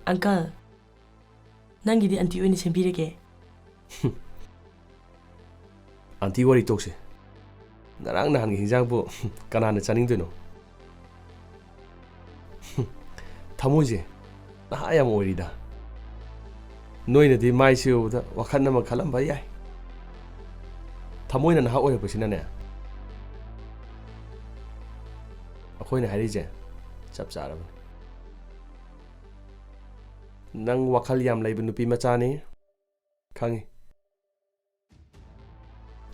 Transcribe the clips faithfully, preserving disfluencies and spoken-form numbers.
ꯑꯪꯀꯜ, ꯅꯪꯒꯤꯗꯤ ꯑꯟꯇꯤ ꯑꯣꯏꯅ ꯁꯦꯝꯕꯤꯔꯒꯦ꯫ ꯑꯟꯇꯤ ꯋꯥꯔꯤ ꯇꯣꯛꯁꯦ꯫ ꯉꯔꯥꯡ ꯅꯍꯥꯟꯒꯤ ꯍꯤꯟꯖꯥꯡꯕꯨ ꯀꯅꯥꯅ ꯆꯥꯅꯤꯡꯗꯣꯏꯅꯣ? ꯊꯃꯣꯏꯁꯦ ꯅꯍꯥ ꯌꯥꯝ ꯑꯣꯏꯔꯤꯗ꯫ ꯅꯣꯏꯅꯗꯤ ꯃꯥꯏꯁꯦ ꯎꯕꯗ ꯋꯥꯈꯜ ꯑꯃ ꯈꯜꯂꯝꯕ ꯌꯥꯏ꯫ ꯊꯃꯣꯏꯅ ꯅꯍꯥ ꯑꯣꯏꯔꯛꯄꯁꯤꯅꯅꯦ, ꯑꯩꯈꯣꯏꯅ ꯍꯥꯏꯔꯤꯁꯦ ꯆꯞ ꯆꯥꯔꯕꯅꯤ꯫ ꯅꯪ ꯋꯥꯈꯜ ꯌꯥꯝ ꯂꯩꯕ ꯅꯨꯄꯤ ꯃꯆꯥꯅꯤ, ꯈꯪꯉꯤ꯫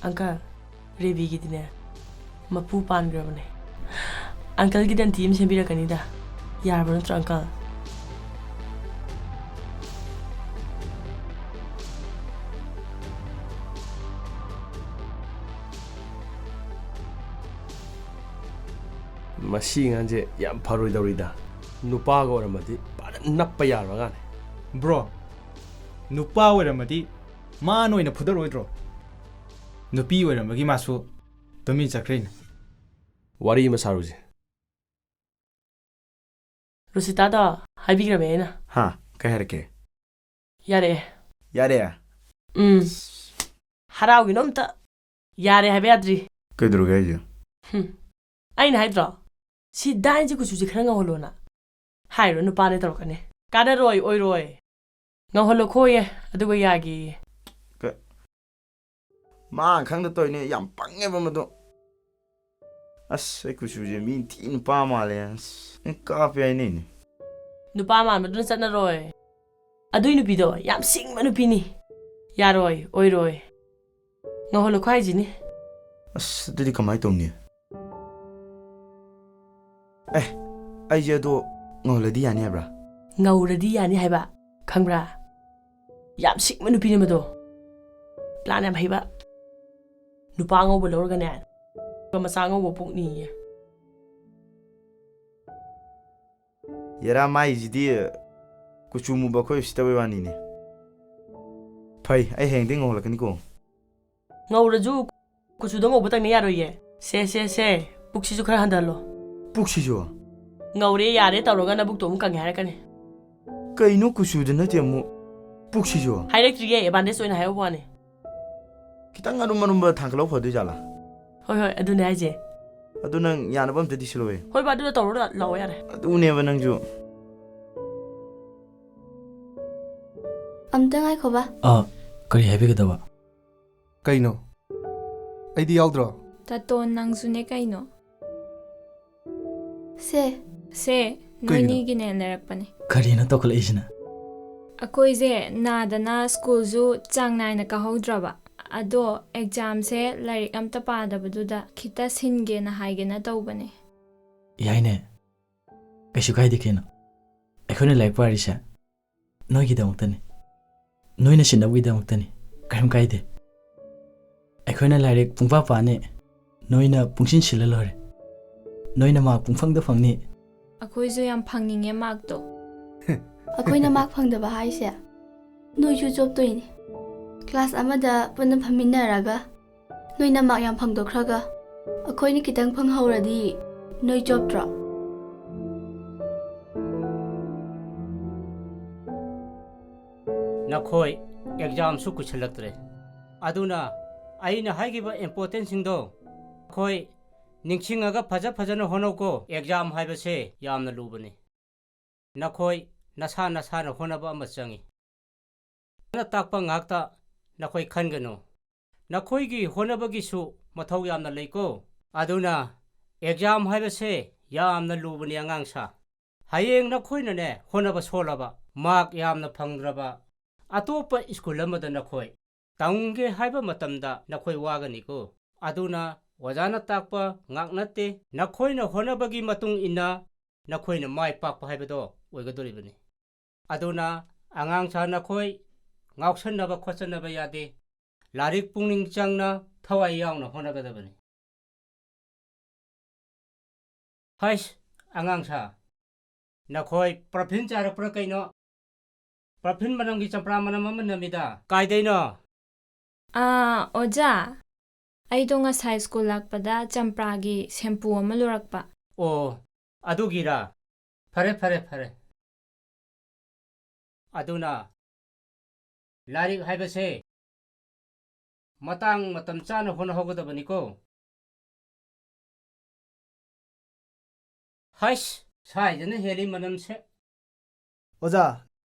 ꯑꯪꯀꯜ, ꯔꯦꯕꯤꯒꯤꯗꯤꯅꯦ, ꯃꯄꯨ ꯄꯥꯟꯈ꯭ꯔꯕꯅꯦ꯫ ꯑꯪꯀꯜꯒꯤꯗꯤ ꯑꯟꯇꯤ ꯑꯃ ꯁꯦꯝꯕꯤꯔꯛꯀꯅꯤꯗ꯫ ꯌꯥꯔꯕ ꯅꯠꯇ꯭ꯔꯣ, ꯑꯪꯀꯜ? ꯃꯁꯤ ꯑꯉꯥꯡꯁꯦ ꯌꯥꯝ ꯐꯔꯣꯏꯗꯧꯔꯤꯗ꯫ ꯅꯨꯄꯥꯒ ꯑꯣꯏꯔꯝꯃꯗꯤ ꯐꯖꯅ ꯅꯞꯄ ꯌꯥꯔꯕ ꯑꯉꯥꯡꯅꯦ꯫ ꯕ꯭ꯔꯣ, ꯅꯨꯄꯥ ꯑꯣꯏꯔꯝꯃꯗꯤ ꯃꯥꯅ ꯑꯣꯏꯅ ꯐꯨꯗꯔꯣꯏꯗ꯭ꯔꯣ? ꯅꯨꯄꯤ ꯑꯣꯏꯔꯝꯕꯒꯤ ꯃꯥꯁꯨ ꯇꯨꯃꯤꯟ ꯆꯠꯈ꯭ꯔꯤꯅꯦ꯫ ꯋꯥꯔꯤ ꯑꯃ ꯁꯥꯔꯨꯁꯦ꯫ ꯔꯨꯁꯤꯇꯥꯗꯣ ꯍꯥꯏꯕꯤꯈ꯭ꯔꯕꯅꯦ ꯑꯩꯅ꯫ ꯍꯥ? ꯀꯩ ꯍꯥꯏꯔꯛꯀꯦ? ꯌꯥꯔꯛꯑꯦ꯫ ꯌꯥꯔꯦ? ꯎꯝ꯫ ꯍꯔꯥꯎꯒꯤꯅꯣ ꯑꯝꯇ꯫ ꯌꯥꯔꯦ ꯍꯥꯏꯕ ꯌꯥꯗ꯭ꯔꯤ꯫ ꯀꯩꯗꯧꯔꯒꯦ ꯍꯥꯏꯁꯦ? ꯍꯨꯝ꯫ ꯑꯩꯅ ꯍꯥꯏꯗ꯭ꯔꯣ? ꯁꯤ ꯗꯥꯏꯟꯁꯤ ꯀꯨꯆꯨꯁꯤ ꯈꯔ ꯉꯧꯍꯜꯂꯣꯅ꯫ ꯍꯥꯏꯔꯣ, ꯅꯨꯄꯥꯅꯦ ꯇꯧꯔꯛꯀꯅꯤ꯫ ꯀꯥꯟꯅꯔꯣꯏ, ꯑꯣꯏꯔꯣꯏ꯫ ꯉꯧꯍꯜꯂꯣ ꯈꯣꯌꯦ, ꯑꯗꯨꯒ ꯌꯥꯒꯦꯌꯦ꯫ ꯀ-, ꯃꯥ ꯈꯪꯗ ꯇꯧꯔꯤꯅꯦ, ꯌꯥꯝ ꯄꯪꯉꯦꯕ ꯃꯗꯣ꯫ ꯑꯁ, ꯑꯩ ꯀꯨꯆꯨꯁꯦ ꯃꯤ ꯊꯤ ꯅꯨꯄꯥ ꯃꯥꯜꯂꯦ꯫ ꯑꯁ, ꯑꯩ ꯀꯥꯞꯄꯦ ꯍꯥꯏꯅꯩꯅꯦ꯫ ꯅꯨꯄꯥ ꯃꯥꯟꯕꯗꯨꯅ ꯆꯠꯅꯔꯣꯏ꯫ ꯑꯗꯨꯏ ꯅꯨꯄꯤꯗꯣ ꯌꯥꯝ ꯁꯤꯡꯕ ꯅꯨꯄꯤꯅꯤ꯫ ꯌꯥꯔꯣꯏ, ꯑꯣꯏꯔꯣꯏ꯫ ꯉꯧꯍꯜꯂꯣ ꯈꯣ ꯍꯥꯏꯁꯤꯅꯤ꯫ ꯑꯁ, ꯑꯗꯨꯗꯤ ꯀꯃꯥꯏꯅ ꯇꯧꯅꯤ? ꯑꯦ, ꯑꯩꯁꯦ ꯑꯗꯣ ꯉꯧꯍꯜꯂꯗꯤ ꯌꯥꯅꯤ ꯍꯥꯏꯕ꯭ꯔꯥ? ꯉꯧꯔꯗꯤ ꯌꯥꯅꯤ ꯍꯥꯏꯕ, ꯈꯪꯕ꯭ꯔꯥ? ꯌꯥꯝ ꯁꯤꯡꯕ ꯅꯨꯄꯤꯅꯦ ꯃꯗꯣ꯫ ꯄ꯭ꯂꯥꯟ ꯌꯥꯝ ꯍꯩꯕ꯫ ꯅꯨꯄꯥ ꯑꯉꯧꯕ ꯂꯧꯔꯒꯅꯦ, ꯃꯆꯥ ꯑꯉꯧꯕ ꯄꯣꯛꯅꯤꯌꯦ꯫ ꯌꯦꯔꯥ, ꯃꯥꯏꯁꯤꯗꯤ ꯀꯨꯆꯨ ꯃꯨꯕ ꯑꯩꯈꯣꯏ ꯎꯁꯤꯠꯇꯕꯩ ꯋꯥꯅꯤꯅꯦ꯫ ꯐꯩ, ꯑꯩ ꯍꯌꯦꯡꯗꯩ ꯉꯧꯍꯜꯂꯛꯀꯅꯤꯀꯣ꯫ ꯉꯧꯔꯁꯨ ꯀꯨꯆꯨꯗꯣ ꯉꯧꯕꯇꯪꯅ ꯌꯥꯔꯣꯏꯌꯦ꯫ ꯁꯦ, ꯁꯦ, ꯁꯦ, ꯄꯨꯛꯁꯤꯁꯨ ꯈꯔ ꯍꯟꯊꯍꯜꯂꯣ꯫ ꯄꯨꯛꯁꯤꯁꯨ? ꯉꯧꯔꯦ, ꯌꯥꯔꯦ ꯇꯧꯔꯒ ꯅꯕꯨꯛꯇꯣ ꯑꯃꯨꯛ ꯀꯪꯉꯦ ꯍꯥꯏꯔꯛꯀꯅꯤ꯫ ꯀꯩꯅꯣ ꯀꯨꯆꯨꯗ ꯅꯠꯇꯦ ꯑꯃꯨꯛ ꯄꯨꯛꯁꯤꯁꯨ? ꯍꯥꯏꯔꯛꯇ꯭ꯔꯤꯌꯦ, ꯑꯦꯗꯚꯥꯟꯇꯦꯖ ꯑꯣꯏꯅ ꯍꯥꯏꯍꯧꯕ ꯋꯥꯅꯤ꯫ ꯈꯤꯇꯪ ꯑꯔꯨꯝ ꯑꯔꯨꯝꯕ ꯊꯥꯡꯒꯠꯂꯧ ꯐꯗꯣꯏ ꯖꯥꯠꯂꯥ? ꯍꯣꯏ, ꯍꯣꯏ, ꯑꯗꯨꯅꯦ ꯍꯥꯏꯁꯦ꯫ ꯑꯗꯨ ꯅꯪ ꯌꯥꯅꯕ ꯑꯝꯇꯗꯤ ꯁꯤꯜꯂꯣꯍꯦ꯫ ꯍꯣꯏ ꯕꯥ, ꯑꯗꯨꯗ ꯇꯧꯔꯣ ꯂꯥꯛꯑꯣ ꯌꯥꯔꯦ꯫ ꯑꯗꯨꯅꯦꯕ ꯅꯪꯁꯨ꯫ ꯑꯝꯇ ꯉꯥꯏꯈꯣ ꯕꯥ꯫ ꯑꯥ, ꯀꯔꯤ ꯍꯥꯏꯕꯤꯒꯗꯕ? ꯀꯩꯅꯣ? ꯑꯩꯗꯤ ꯌꯥꯎꯗ꯭ꯔꯣ? ꯇꯥꯇꯣꯟ, ꯅꯪꯁꯨꯅꯦ ꯀꯩꯅꯣ? ꯁꯦ꯫ ꯁꯦ, ꯀꯩꯅꯣ? ꯅꯣꯏꯅꯤꯒꯤꯅꯦ ꯂꯩꯔꯛꯄꯅꯦ꯫ ꯀꯔꯤꯅꯣ ꯇꯧꯈꯠꯂꯛꯏꯁꯤꯅ? ꯑꯩꯈꯣꯏꯁꯦ ꯅꯥꯗꯅ ꯁ꯭ꯀꯨꯜꯁꯨ ꯆꯥꯡ ꯅꯥꯏꯅ ꯀꯥꯍꯧꯗ꯭ꯔꯕ꯫ ꯑꯗꯣ ꯑꯦꯛꯖꯥꯝꯁꯦ ꯂꯥꯏꯔꯤꯛ ꯑꯝꯇ ꯄꯥꯗꯕꯗꯨꯗ ꯈꯤꯇ ꯁꯤꯟꯒꯦꯅ ꯍꯥꯏꯒꯦꯅ ꯇꯧꯕꯅꯦ꯫ ꯌꯥꯏꯅꯦ꯫ ꯀꯩꯁꯨ ꯀꯥꯏꯗꯦ ꯀꯩꯅꯣ꯫ ꯑꯩꯈꯣꯏꯅ ꯂꯥꯏꯔꯤꯛ ꯄꯥꯔꯤꯁꯦ ꯅꯣꯏꯒꯤꯗꯃꯛꯇꯅꯤ꯫ ꯅꯣꯏꯅ ꯁꯤꯟꯅꯕꯒꯤꯗꯃꯛꯇꯅꯤ꯫ ꯀꯔꯤꯝ ꯀꯥꯏꯗꯦ꯫ ꯑꯩꯈꯣꯏꯅ ꯂꯥꯏꯔꯤꯛ ꯄꯨꯡꯄꯥ ꯄꯥꯅꯤ, ꯅꯣꯏꯅ ꯄꯨꯡꯁꯤꯟ ꯁꯤꯜꯂ ꯂꯣꯏꯔꯦ꯫ ꯅꯣꯏꯅ ꯃꯥꯔꯛ ꯄꯨꯡꯐꯪꯗ ꯐꯪꯅꯤ꯫ ꯑꯩꯈꯣꯏꯁꯨ ꯌꯥꯝ ꯐꯪꯅꯤꯡꯉꯦ ꯃꯥꯔꯛꯇꯣ꯫ ꯑꯩꯈꯣꯏꯅ ꯃꯥꯔꯛ ꯐꯪꯗꯕ ꯍꯥꯏꯁꯦ ꯅꯣꯏꯁꯨ ꯆꯣꯞꯇꯣꯏꯅꯤ꯫ ꯀ꯭ꯂꯥꯁ ꯑꯃꯗ ꯄꯨꯟꯅ ꯐꯝꯃꯤꯟꯅꯔꯒ ꯅꯣꯏꯅ ꯃꯥꯔꯛ ꯌꯥꯝ ꯐꯪꯗꯣꯛꯈ꯭ꯔꯒ ꯑꯩꯈꯣꯏꯅ ꯈꯤꯇꯪ ꯐꯪꯍꯧꯔꯗꯤ ꯅꯣꯏ ꯆꯣꯞꯇ꯭ꯔꯣ? ꯅꯈꯣꯏ ꯑꯦꯛꯖꯥꯝꯁꯨ ꯀꯨꯏꯁꯜꯂꯛꯇ꯭ꯔꯦ꯫ ꯑꯗꯨꯅ ꯑꯩꯅ ꯍꯥꯏꯈꯤꯕ ꯏꯝꯄꯣꯔꯇꯦꯟꯁꯤꯡꯗꯣ ꯅꯈꯣꯏ ꯅꯤꯡꯁꯤꯡꯉꯒ ꯐꯖ ꯐꯖꯅ ꯍꯣꯠꯅꯧꯀꯣ꯫ ꯑꯦꯛꯖꯥꯝ ꯍꯥꯏꯕꯁꯦ ꯌꯥꯝꯅ ꯂꯨꯕꯅꯤ꯫ ꯅꯈꯣꯏ ꯅꯁꯥ ꯅꯁꯥꯅ ꯍꯣꯠꯅꯕ ꯑꯃ ꯆꯪꯏ꯫ ꯑꯣꯖꯥꯅ ꯇꯥꯛꯄ ꯉꯥꯛꯇ ꯅꯈꯣꯏ ꯈꯟꯒꯅꯨ꯫ ꯅꯈꯣꯏꯒꯤ ꯍꯣꯠꯅꯕꯒꯤꯁꯨ ꯃꯊꯧ ꯌꯥꯝꯅ ꯂꯩꯀꯣ꯫ ꯑꯗꯨꯅ ꯑꯦꯛꯖꯥꯝ ꯍꯥꯏꯕꯁꯦ ꯌꯥꯝꯅ ꯂꯨꯕꯅꯤ ꯑꯉꯥꯡꯁꯥ꯫ ꯍꯌꯦꯡ ꯅꯈꯣꯏꯅꯅꯦ ꯍꯣꯠꯅꯕ ꯁꯣꯜꯂꯕ, ꯃꯥꯔꯛ ꯌꯥꯝꯅ ꯐꯪꯗ꯭ꯔꯕ, ꯑꯇꯣꯞꯄ ꯁ꯭ꯀꯨꯜ ꯑꯃꯗ ꯅꯈꯣꯏ ꯇꯝꯒꯦ ꯍꯥꯏꯕ ꯃꯇꯝꯗ ꯅꯈꯣꯏ ꯋꯥꯒꯅꯤꯀꯣ꯫ ꯑꯗꯨꯅ ꯑꯣꯖꯥꯅ ꯇꯥꯛꯄ ꯉꯥꯛ ꯅꯠꯇꯦ, ꯅꯈꯣꯏꯅ ꯍꯣꯠꯅꯕꯒꯤ ꯃꯇꯨꯡ ꯏꯟꯅ ꯅꯈꯣꯏꯅ ꯃꯥꯏ ꯄꯥꯛꯄ ꯍꯥꯏꯕꯗꯣ ꯑꯣꯏꯒꯗꯧꯔꯤꯕꯅꯤ꯫ ꯑꯗꯨꯅ ꯑꯉꯥꯡꯁꯥ ꯅꯈꯣꯏ ꯉꯥꯎꯁꯟꯅꯕ ꯈꯣꯠꯆꯟꯅꯕ ꯌꯥꯗꯦ꯫ ꯂꯥꯏꯔꯤꯛ ꯄꯨꯛꯅꯤꯡ ꯆꯪꯅ ꯊꯋꯥꯏ ꯌꯥꯎꯅ ꯍꯣꯠꯅꯒꯗꯕꯅꯤ꯫ ꯍꯩꯁ, ꯑꯉꯥꯡꯁꯥ, ꯅꯈꯣꯏ ꯄꯔꯐ꯭ꯌꯨꯝ ꯆꯥꯔꯛꯄ꯭ꯔꯥ ꯀꯩꯅꯣ? ꯄꯔꯐ꯭ꯌꯨꯝ ꯃꯅꯝꯒꯤ ꯆꯝꯄ꯭ꯔꯥ ꯃꯅꯝ ꯑꯃ ꯅꯝꯃꯤꯗ꯫ ꯀꯥꯏꯗꯩꯅꯣ? ꯑꯥ, ꯑꯣꯖꯥ, ꯑꯩꯗꯣ ꯉꯁꯥꯏ ꯁ꯭ꯀꯨꯜ ꯂꯥꯛꯄꯗ ꯆꯝꯄ꯭ꯔꯥꯒꯤ ꯁꯦꯝꯄꯨ ꯑꯃ ꯂꯧꯔꯛꯄ꯫ ꯑꯣ, ꯑꯗꯨꯒꯤꯔꯥ? ꯐꯔꯦ, ꯐꯔꯦ, ꯐꯔꯦ꯫ ꯑꯗꯨꯅ ꯂꯥꯏꯔꯤꯛ ꯍꯥꯏꯕꯁꯦ ꯃꯇꯥꯡ ꯃꯇꯝ ꯆꯥꯅ ꯍꯣꯠꯅꯍꯧꯒꯗꯕꯅꯤꯀꯣ꯫ ꯍꯩꯁ, ꯁꯥꯏꯗꯅ ꯍꯦꯜꯂꯤ ꯃꯅꯝꯁꯦ꯫ ꯑꯣꯖꯥ,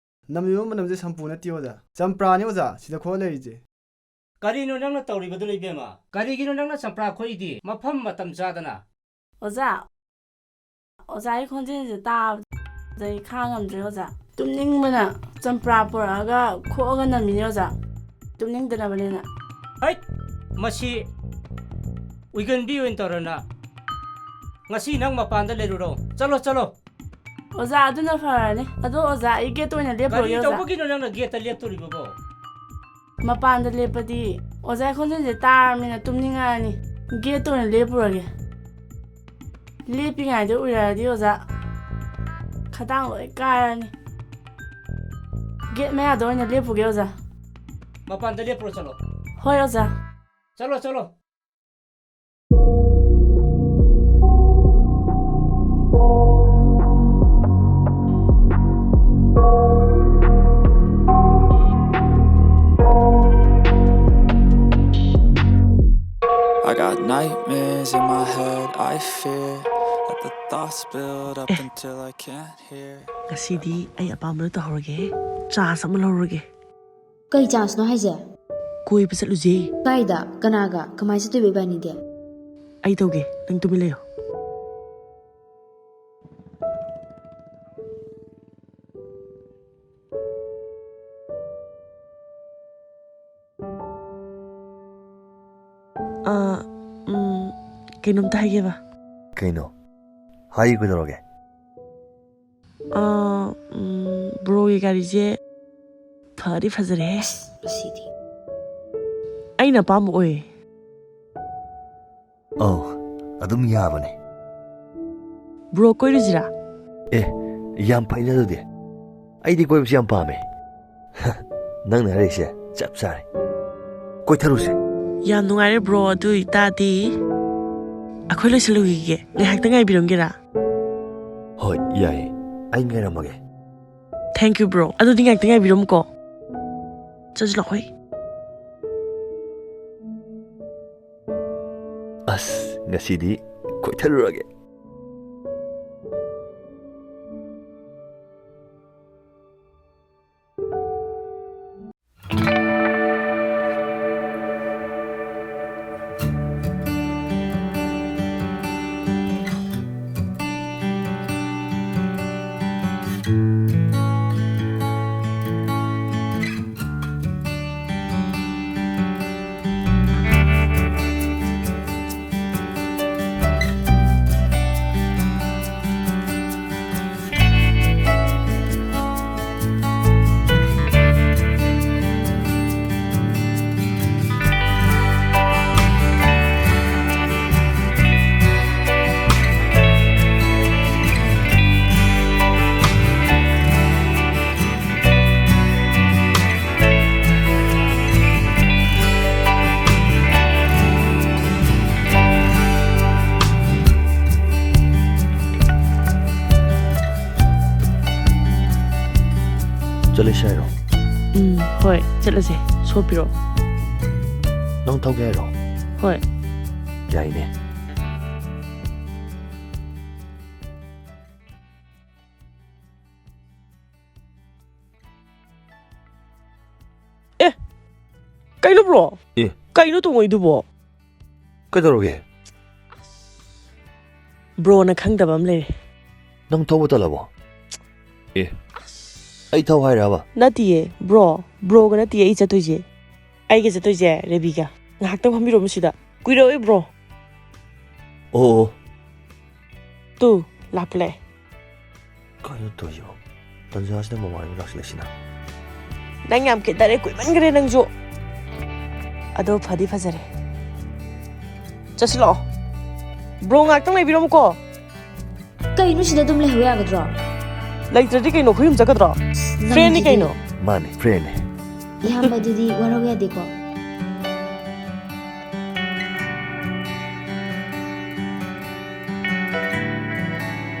ꯅꯝꯂꯤꯕ ꯃꯅꯝꯁꯦ ꯁꯝꯄꯨ ꯅꯠꯇꯦ ꯑꯣꯖꯥ, ꯆꯝꯄ꯭ꯔꯥꯅꯤ ꯑꯣꯖꯥ, ꯁꯤꯗ ꯈꯣꯛꯑ ꯂꯩꯔꯤꯁꯦ꯫ ꯀꯔꯤꯅꯣ ꯅꯪꯅ ꯇꯧꯔꯤꯕꯗꯨꯅ, ꯏꯕꯦꯝꯃ? ꯀꯔꯤꯒꯤꯅꯣ ꯅꯪꯅ ꯆꯝꯄ꯭ꯔꯥ ꯈꯣꯛꯏꯗꯤ ꯃꯐꯝ ꯃꯇꯝ ꯆꯥꯗꯅ? ꯑꯣꯖꯥ, ꯑꯣꯖꯥꯒꯤ ꯈꯣꯟꯖꯦꯜꯁꯦ ꯇꯥꯕꯗ ꯑꯩ ꯈꯥꯡ ꯉꯝꯗ꯭ꯔꯦ ꯑꯣꯖꯥ꯫ ꯇꯨꯝꯅꯤꯡꯕꯅ ꯆꯝꯄ꯭ꯔꯥ ꯄꯨꯔꯛꯑꯒ ꯈꯣꯛꯑꯒ ꯅꯝꯃꯤꯅꯦ ꯑꯣꯖꯥ, ꯇꯨꯝꯅꯤꯡꯗꯅꯕꯅꯦꯅ꯫ ꯍꯩꯠ! ꯃꯁꯤ ꯎꯏꯒꯟꯕꯤ ꯑꯣꯏꯅ ꯇꯧꯔꯅ꯫ ꯉꯁꯤ ꯅꯪ ꯃꯄꯥꯟꯗ ꯂꯩꯔꯨꯔꯣ꯫ ꯆꯠꯂꯣ, ꯆꯠꯂꯣ꯫ ꯑꯣꯖꯥ, ꯑꯗꯨꯅ ꯐꯔꯅꯤ꯫ ꯑꯗꯣ ꯑꯣꯖꯥ, ꯑꯩ ꯒꯦꯠꯇ ꯑꯣꯏꯅ ꯂꯦꯞꯄꯨꯔꯒꯦ ꯀꯔꯤ ꯑꯣꯖꯥ꯫ ꯇꯧꯕꯒꯤꯅꯣ ꯅꯪꯅ ꯒꯦꯠꯇ ꯂꯦꯞꯇꯣꯔꯤꯕꯕꯣ? ꯃꯄꯥꯟꯗ ꯂꯦꯞꯄꯗꯤ ꯑꯣꯖꯥ ꯈꯣꯟꯖꯦꯜꯁꯦ ꯇꯥꯔꯕꯅꯤꯅ ꯇꯨꯝꯅꯤꯡꯉꯛꯑꯅꯤ꯫ ꯒꯦꯠꯇ ꯑꯣꯏꯅ ꯂꯦꯞꯄꯨꯔꯒꯦ꯫ ꯂꯦꯞꯄꯤꯉꯩꯗ ꯎꯏꯔꯛꯑꯗꯤ ꯑꯣꯖꯥ, ꯈꯗꯥꯡ ꯂꯣꯏ ꯀꯥꯏꯔꯅꯤ꯫ ꯒꯦꯠ ꯃꯌꯥꯗ ꯑꯣꯏꯅ ꯂꯦꯞꯄꯨꯒꯦ ꯑꯣꯖꯥ꯫ ꯃꯄꯥꯟꯗ ꯂꯦꯞꯄꯨꯔꯣ, ꯆꯠꯂꯣ꯫ ꯍꯣꯏ ꯑꯣꯖꯥ꯫ ꯆꯠꯂꯣ, ꯆꯠꯂꯣ꯫ I got nightmares in my head, I fear that the thoughts build up until I can't hear. ꯉꯁꯤꯗꯤ ꯑꯩ ꯑꯄꯥꯝꯕꯗꯣ ꯇꯧꯍꯧꯔꯒꯦ꯫ ꯆꯥꯟꯁ ꯑꯃ ꯂꯧꯔꯒꯦ꯫ ꯀꯩ ꯆꯥꯟꯁꯅꯣ ꯍꯥꯏꯁꯦ? ꯀꯣꯏꯕ ꯆꯠꯂꯨꯁꯦ꯫ ꯀꯥꯏꯗ? ꯀꯅꯥꯒ? ꯀꯃꯥꯏ ꯆꯠꯇꯣꯏꯕ ꯏꯕꯥꯅꯤꯗꯤ? ꯑꯩ ꯇꯧꯒꯦ, ꯅꯪ ꯇꯨꯃꯤꯟ ꯂꯩꯌꯣ꯫ ꯑꯥ, ꯎꯝ, ꯀꯩꯅꯣꯝꯇ ꯍꯥꯏꯒꯦꯕ꯫ ꯀꯩꯅꯣ? ꯍꯥꯏꯌꯨ, ꯀꯩꯗꯧꯔꯒꯦ? ꯑꯥ, ꯎꯝ, ꯕ꯭ꯔꯣꯒꯤ ꯒꯥꯔꯤꯁꯦ ꯐꯗꯤ ꯐꯖꯔꯦꯍꯦ꯫ ꯑꯁ, ꯃꯁꯤꯗꯤ꯫ ꯑꯩꯅ ꯑꯄꯥꯝꯕ ꯑꯣꯏ꯫ ꯑꯧ, ꯑꯗꯨꯝ ꯌꯥꯕꯅꯦ꯫ ꯕ꯭ꯔꯣ, ꯀꯣꯏꯔꯨꯁꯤꯔꯥ? ꯑꯦ, ꯌꯥꯝ ꯐꯩꯅꯦ ꯑꯗꯨꯗꯤ꯫ ꯑꯩꯗꯤ ꯀꯣꯏꯕꯁꯦ ꯌꯥꯝ ꯄꯥꯝꯃꯦ꯫ ꯅꯪꯅ ꯍꯥꯏꯔꯛꯏꯁꯦ ꯆꯞ ꯆꯥꯔꯦ꯫ ꯀꯣꯏꯊꯔꯨꯁꯦ꯫ ꯌꯥꯝ ꯅꯨꯡꯉꯥꯏꯔꯦ ꯕ꯭ꯔꯣ, ꯑꯗꯨ ꯑꯣꯏꯇꯥꯔꯗꯤ ꯑꯩꯈꯣꯏ ꯂꯣꯏꯁꯤꯜꯂꯨꯈꯤꯒꯦ꯫ ꯉꯥꯏꯍꯥꯛꯇ ꯉꯥꯏꯕꯤꯔꯝꯒꯦꯔꯥ? ꯍꯣꯏ, ꯌꯥꯏꯌꯦ꯫ ꯑꯩ ꯉꯥꯏꯔꯝꯃꯒꯦ꯫ Thank you, bro. ꯑꯗꯨꯗꯤ ꯉꯥꯛꯇ ꯉꯥꯏꯕꯤꯔꯝꯃꯨꯀꯣ꯫ ꯆꯠꯁꯤ ꯂꯥꯛꯑꯣ, ꯍꯣꯏ꯫ ꯑꯁ, ꯉꯁꯤꯗꯤ ꯀꯣꯏꯊꯔꯨꯔꯒꯦ꯫ ꯆꯠꯂꯁꯤ ꯍꯥꯏꯔꯣ? ꯎꯝ, ꯍꯣꯏ, ꯆꯠꯂꯁꯦ꯫ ꯁꯣ ꯄꯤꯔꯛꯑꯣ꯫ ꯅꯪ ꯊꯧꯒꯦ ꯍꯥꯏꯔꯣ? ꯍꯣꯏ꯫ ꯌꯥꯏꯅꯦ꯫ ꯑꯦ, ꯀꯩꯅꯣ bro? ꯑꯦ꯫ ꯀꯩꯅꯣ ꯇꯣꯡꯉꯛꯏꯗꯨꯕꯣ? ꯀꯩꯗꯧꯔꯒꯦ? Broꯅ ꯈꯪꯗꯕ ꯑꯃ ꯂꯩꯔꯦ꯫ ꯅꯪ ꯊꯧꯕ ꯇꯜꯂꯕꯣ? ꯑꯦ, ꯑꯩ ꯊꯧ ꯍꯥꯏꯔꯕ? ꯅꯠꯇꯤꯌꯦ, bro꯫ Broꯒ ꯅꯠꯇꯤꯌꯦ ꯑꯩ ꯆꯠꯇꯣꯏꯁꯦ꯫ ꯑꯩꯒ ꯆꯠꯇꯣꯏꯁꯦ ꯔꯦꯕꯤꯒ꯫ ꯉꯥꯏꯍꯥꯛꯇꯪ ꯐꯝꯕꯤꯔꯝꯃꯨ ꯁꯤꯗ꯫ ꯀꯨꯏꯔꯛꯑꯣꯏ bro꯫ ꯑꯣ, ꯑꯣ꯫ ꯇꯨ, ꯂꯥꯛꯄ ꯂꯥꯛꯑꯦ꯫ ꯀꯩꯅꯣ ꯇꯧꯔꯤꯁꯤꯕꯣ? ꯇꯟꯖꯥꯁꯤꯗ ꯃꯃꯥꯟꯅꯕꯤ ꯂꯥꯛꯁꯤꯜꯂꯛꯏꯁꯤꯅ꯫ ꯅꯪ ꯌꯥꯝ ꯈꯦꯠꯅꯔꯦ, ꯀꯨꯏꯃꯟꯈ꯭ꯔꯦ ꯅꯪꯁꯨ꯫ ꯑꯗꯣ ꯐꯗꯤ ꯐꯖꯔꯦ꯫ ꯆꯠꯁꯤꯜꯂꯛꯑꯣ꯫ Bro, ꯉꯥꯛꯇꯪ ꯂꯩꯕꯤꯔꯝꯃꯨꯀꯣ꯫ ꯀꯩꯅꯣ ꯁꯤꯗ ꯑꯗꯨꯝ ꯂꯩꯍꯧ ꯌꯥꯒꯗ꯭ꯔꯣ? ꯂꯩꯇ꯭ꯔꯗꯤ ꯀꯩꯅꯣ, ꯑꯩꯈꯣꯏ ꯌꯨꯝ ꯆꯠꯀꯗ꯭ꯔꯣ? ꯅꯪꯁꯤꯗꯤ꯫ Friendꯅꯤ ꯀꯩꯅꯣ꯫ ꯃꯥꯅꯦ, friendꯅꯦ꯫ ꯏꯌꯥꯝꯕꯗꯨꯗꯤ ꯋꯥꯔꯧ ꯌꯥꯗꯦꯀꯣ꯫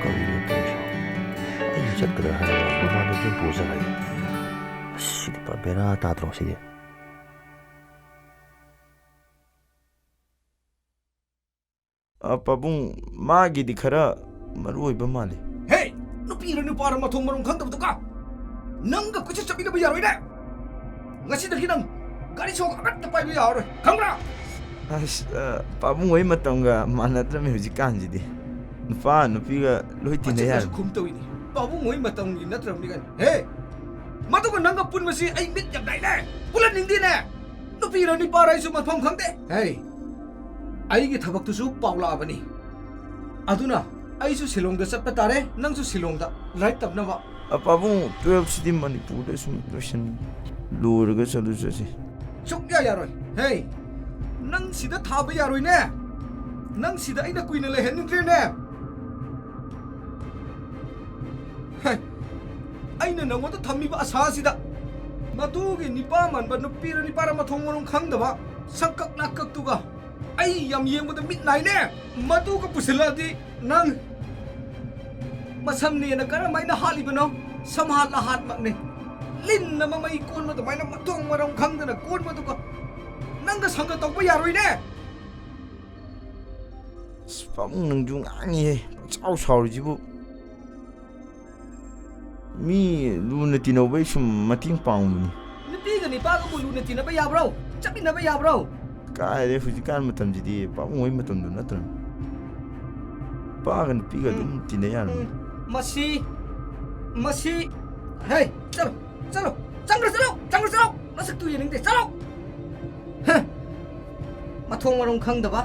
ꯀꯔꯤꯅꯣ ꯇꯧꯔꯤꯁꯤꯕꯣ? ꯑꯩꯁꯨ ꯆꯠꯀꯗ꯭ꯔꯥ ꯍꯥꯏꯔꯒ ꯃꯃꯥꯟꯅꯕꯤ ꯑꯃ ꯇꯧꯖꯔꯒꯦ꯫ ꯑꯁ, ꯁꯤꯗꯤ ꯄꯨꯔꯥ ꯕꯦꯔꯥ ꯇꯥꯗ꯭ꯔꯣ ꯁꯤꯗꯤ? ꯑ, ꯄꯥꯕꯨꯡ, ꯃꯥꯒꯤꯗꯤ ꯈꯔ ꯃꯔꯨ ꯑꯣꯏꯕ ꯃꯥꯜꯂꯤ꯫ ꯍꯦ! ꯅꯨꯄꯤꯔ ꯅꯨꯄꯥꯔ ꯃꯊꯣꯡ ꯃꯔꯝ ꯈꯪꯗꯕꯗꯨꯒ ꯅꯪꯒ ꯀꯣꯏꯆꯠ ꯆꯠꯃꯤꯟꯅꯕ ꯌꯥꯔꯣꯏꯅꯦ꯫ ꯉꯁꯤꯗꯒꯤ ꯅꯪ ꯒꯥꯔꯤ ꯁꯣꯛ ꯑꯃꯠꯇ ꯄꯥꯏꯕ ꯌꯥꯔꯣꯏ, ꯈꯪꯕ꯭ꯔꯥ? ꯑꯁ, ꯑ, ꯄꯥꯕꯨꯡ ꯍꯣꯏ ꯃꯇꯝꯒ ꯃꯥꯟꯅꯗ꯭ꯔꯕꯅꯤ ꯍꯧꯖꯤꯛꯀꯥꯟꯁꯤꯗꯤ꯫ ꯅꯨꯄꯥ ꯅꯨꯄꯤꯒ ꯂꯣꯏ ꯇꯤꯟꯅ ꯃꯆꯤꯟꯗꯁꯨ ꯌꯥꯔꯦ꯫ ꯈꯨꯝ ꯇꯧꯏꯅꯤ꯫ ꯄꯥꯕꯨꯡ ꯍꯣꯏ ꯃꯇꯝꯒꯤ ꯅꯠꯇ꯭ꯔꯕꯅꯤ ꯀꯥꯏꯅ꯫ ꯍꯦ! ꯃꯗꯨꯒ ꯅꯪꯒ ꯄꯨꯟꯕꯁꯤ ꯑꯩ ꯃꯤꯠ ꯌꯥꯝ ꯅꯥꯏꯅꯦ꯫ ꯄꯨꯜꯍꯟꯅꯤꯡꯗꯦꯅꯦ꯫ ꯅꯨꯄꯤꯔ ꯅꯤꯄꯥꯔ ꯑꯩꯁꯨ ꯃꯐꯝ ꯈꯪꯗꯦ꯫ ꯍꯦ! ꯑꯩꯒꯤ ꯊꯕꯛꯇꯨꯁꯨ ꯄꯥꯎ ꯂꯥꯛꯑꯕꯅꯤ꯫ ꯑꯗꯨꯅ ꯑꯩꯁꯨ ꯁꯤꯂꯣꯡꯗ ꯆꯠꯄ ꯇꯥꯔꯦ, ꯅꯪꯁꯨ ꯁꯤꯂꯣꯡꯗ ꯂꯥꯏꯔꯤꯛ ꯇꯝꯅꯕ꯫ ꯑ, ꯄꯥꯕꯨꯡ, ꯇꯨꯋꯦꯜꯐꯁꯤꯗꯤ ꯃꯅꯤꯄꯨꯔꯗ ꯁꯨꯝ ꯂꯣꯏꯁꯟ-, ꯂꯣꯏꯔꯒ ꯆꯠꯂꯨ ꯆꯠꯁꯤ꯫ ꯁꯨꯛꯌꯥ ꯌꯥꯔꯣꯏ꯫ ꯍꯦ! ꯅꯪ ꯁꯤꯗ ꯊꯥꯕ ꯌꯥꯔꯣꯏꯅꯦ꯫ ꯅꯪ ꯁꯤꯗ ꯑꯩꯅ ꯀꯨꯏꯅ ꯂꯩꯍꯟꯅꯤꯡꯗ꯭ꯔꯦꯅꯦ꯫ ꯍꯦ! ꯑꯩꯅ ꯅꯉꯣꯟꯗ ꯊꯝꯃꯤꯕ ꯑꯁꯥꯁꯤꯗ ꯃꯗꯨꯒꯤ ꯅꯤꯄꯥ ꯃꯥꯟꯕ ꯅꯨꯄꯤꯔ ꯅꯤꯄꯥꯔ ꯃꯊꯣꯡ ꯃꯔꯝ ꯈꯪꯗꯕ ꯁꯛꯀꯛ ꯅꯥꯀꯛꯇꯨꯒ ꯑꯩ ꯌꯥꯝ ꯌꯦꯡꯕꯗ ꯃꯤꯠ ꯅꯥꯏꯅꯦ꯫ ꯃꯗꯨꯒ ꯄꯨꯁꯤꯜꯂꯛꯑꯗꯤ ꯅꯪ ꯃꯁꯝꯅꯦꯅ ꯀꯔꯝꯍꯥꯏꯅ ꯍꯥꯠꯂꯤꯕꯅꯣ? ꯁꯝꯍꯥꯠ ꯂꯍꯥꯠꯃꯛꯅꯦ꯫ ꯂꯤꯟꯅ ꯃꯃꯩ ꯀꯣꯟꯕ ꯑꯗꯨꯃꯥꯏꯅ ꯃꯊꯣꯡ ꯃꯔꯝ ꯈꯪꯗꯅ ꯀꯣꯟꯕꯗꯨꯒ ꯅꯪꯒ ꯁꯪꯒ ꯇꯧꯕ ꯌꯥꯔꯣꯏꯅꯦ꯫ ꯑꯁ, ꯄꯥꯕꯨꯡ ꯅꯪꯁꯨ ꯉꯥꯡꯉꯤꯍꯦ, ꯄꯪꯁꯥꯎ ꯁꯥꯎꯔꯤꯁꯤꯕꯨ꯫ ꯃꯤ ꯂꯨꯅ ꯇꯤꯟꯅꯧꯕꯩ ꯁꯨꯝ ꯃꯇꯦꯡ ꯄꯥꯡꯕꯅꯤ꯫ ꯅꯨꯄꯤꯒ ꯅꯤꯄꯥꯒꯕꯨ ꯂꯨꯅ ꯇꯤꯟꯅꯕ ꯌꯥꯕ꯭ꯔꯣ? ꯆꯠꯃꯤꯟꯅꯕ ꯌꯥꯕ꯭ꯔꯣ? ꯀꯥꯏꯗꯩ, ꯍꯧꯖꯤꯛꯀꯥꯟ ꯃꯇꯝꯁꯤꯗꯤ ꯄꯥꯕꯨꯡ ꯍꯣꯏ ꯃꯇꯝꯗꯨ ꯅꯠꯇ꯭ꯔꯕꯅꯤ꯫ ꯅꯨꯄꯥꯒ ꯅꯨꯄꯤꯒ ꯑꯗꯨꯝ ꯎꯝ꯫ ꯇꯤꯟꯅ ꯌꯥꯔꯕꯅꯤ꯫ ꯎꯝ꯫ ꯃꯁꯤ, ꯃꯁꯤ, ꯍꯦ, ꯆꯠꯂꯣ, ꯆꯠꯂꯣ, ꯆꯪꯈ꯭ꯔꯣ, ꯆꯠꯂꯣ, ꯆꯪꯈ꯭ꯔꯣ, ꯆꯠꯂꯣ, ꯅꯁꯛꯇꯨ ꯌꯦꯡꯅꯤꯡꯗꯦ, ꯆꯠꯂꯣ꯫ ꯍ! ꯃꯊꯣꯡ ꯃꯔꯝ ꯈꯪꯗꯕ,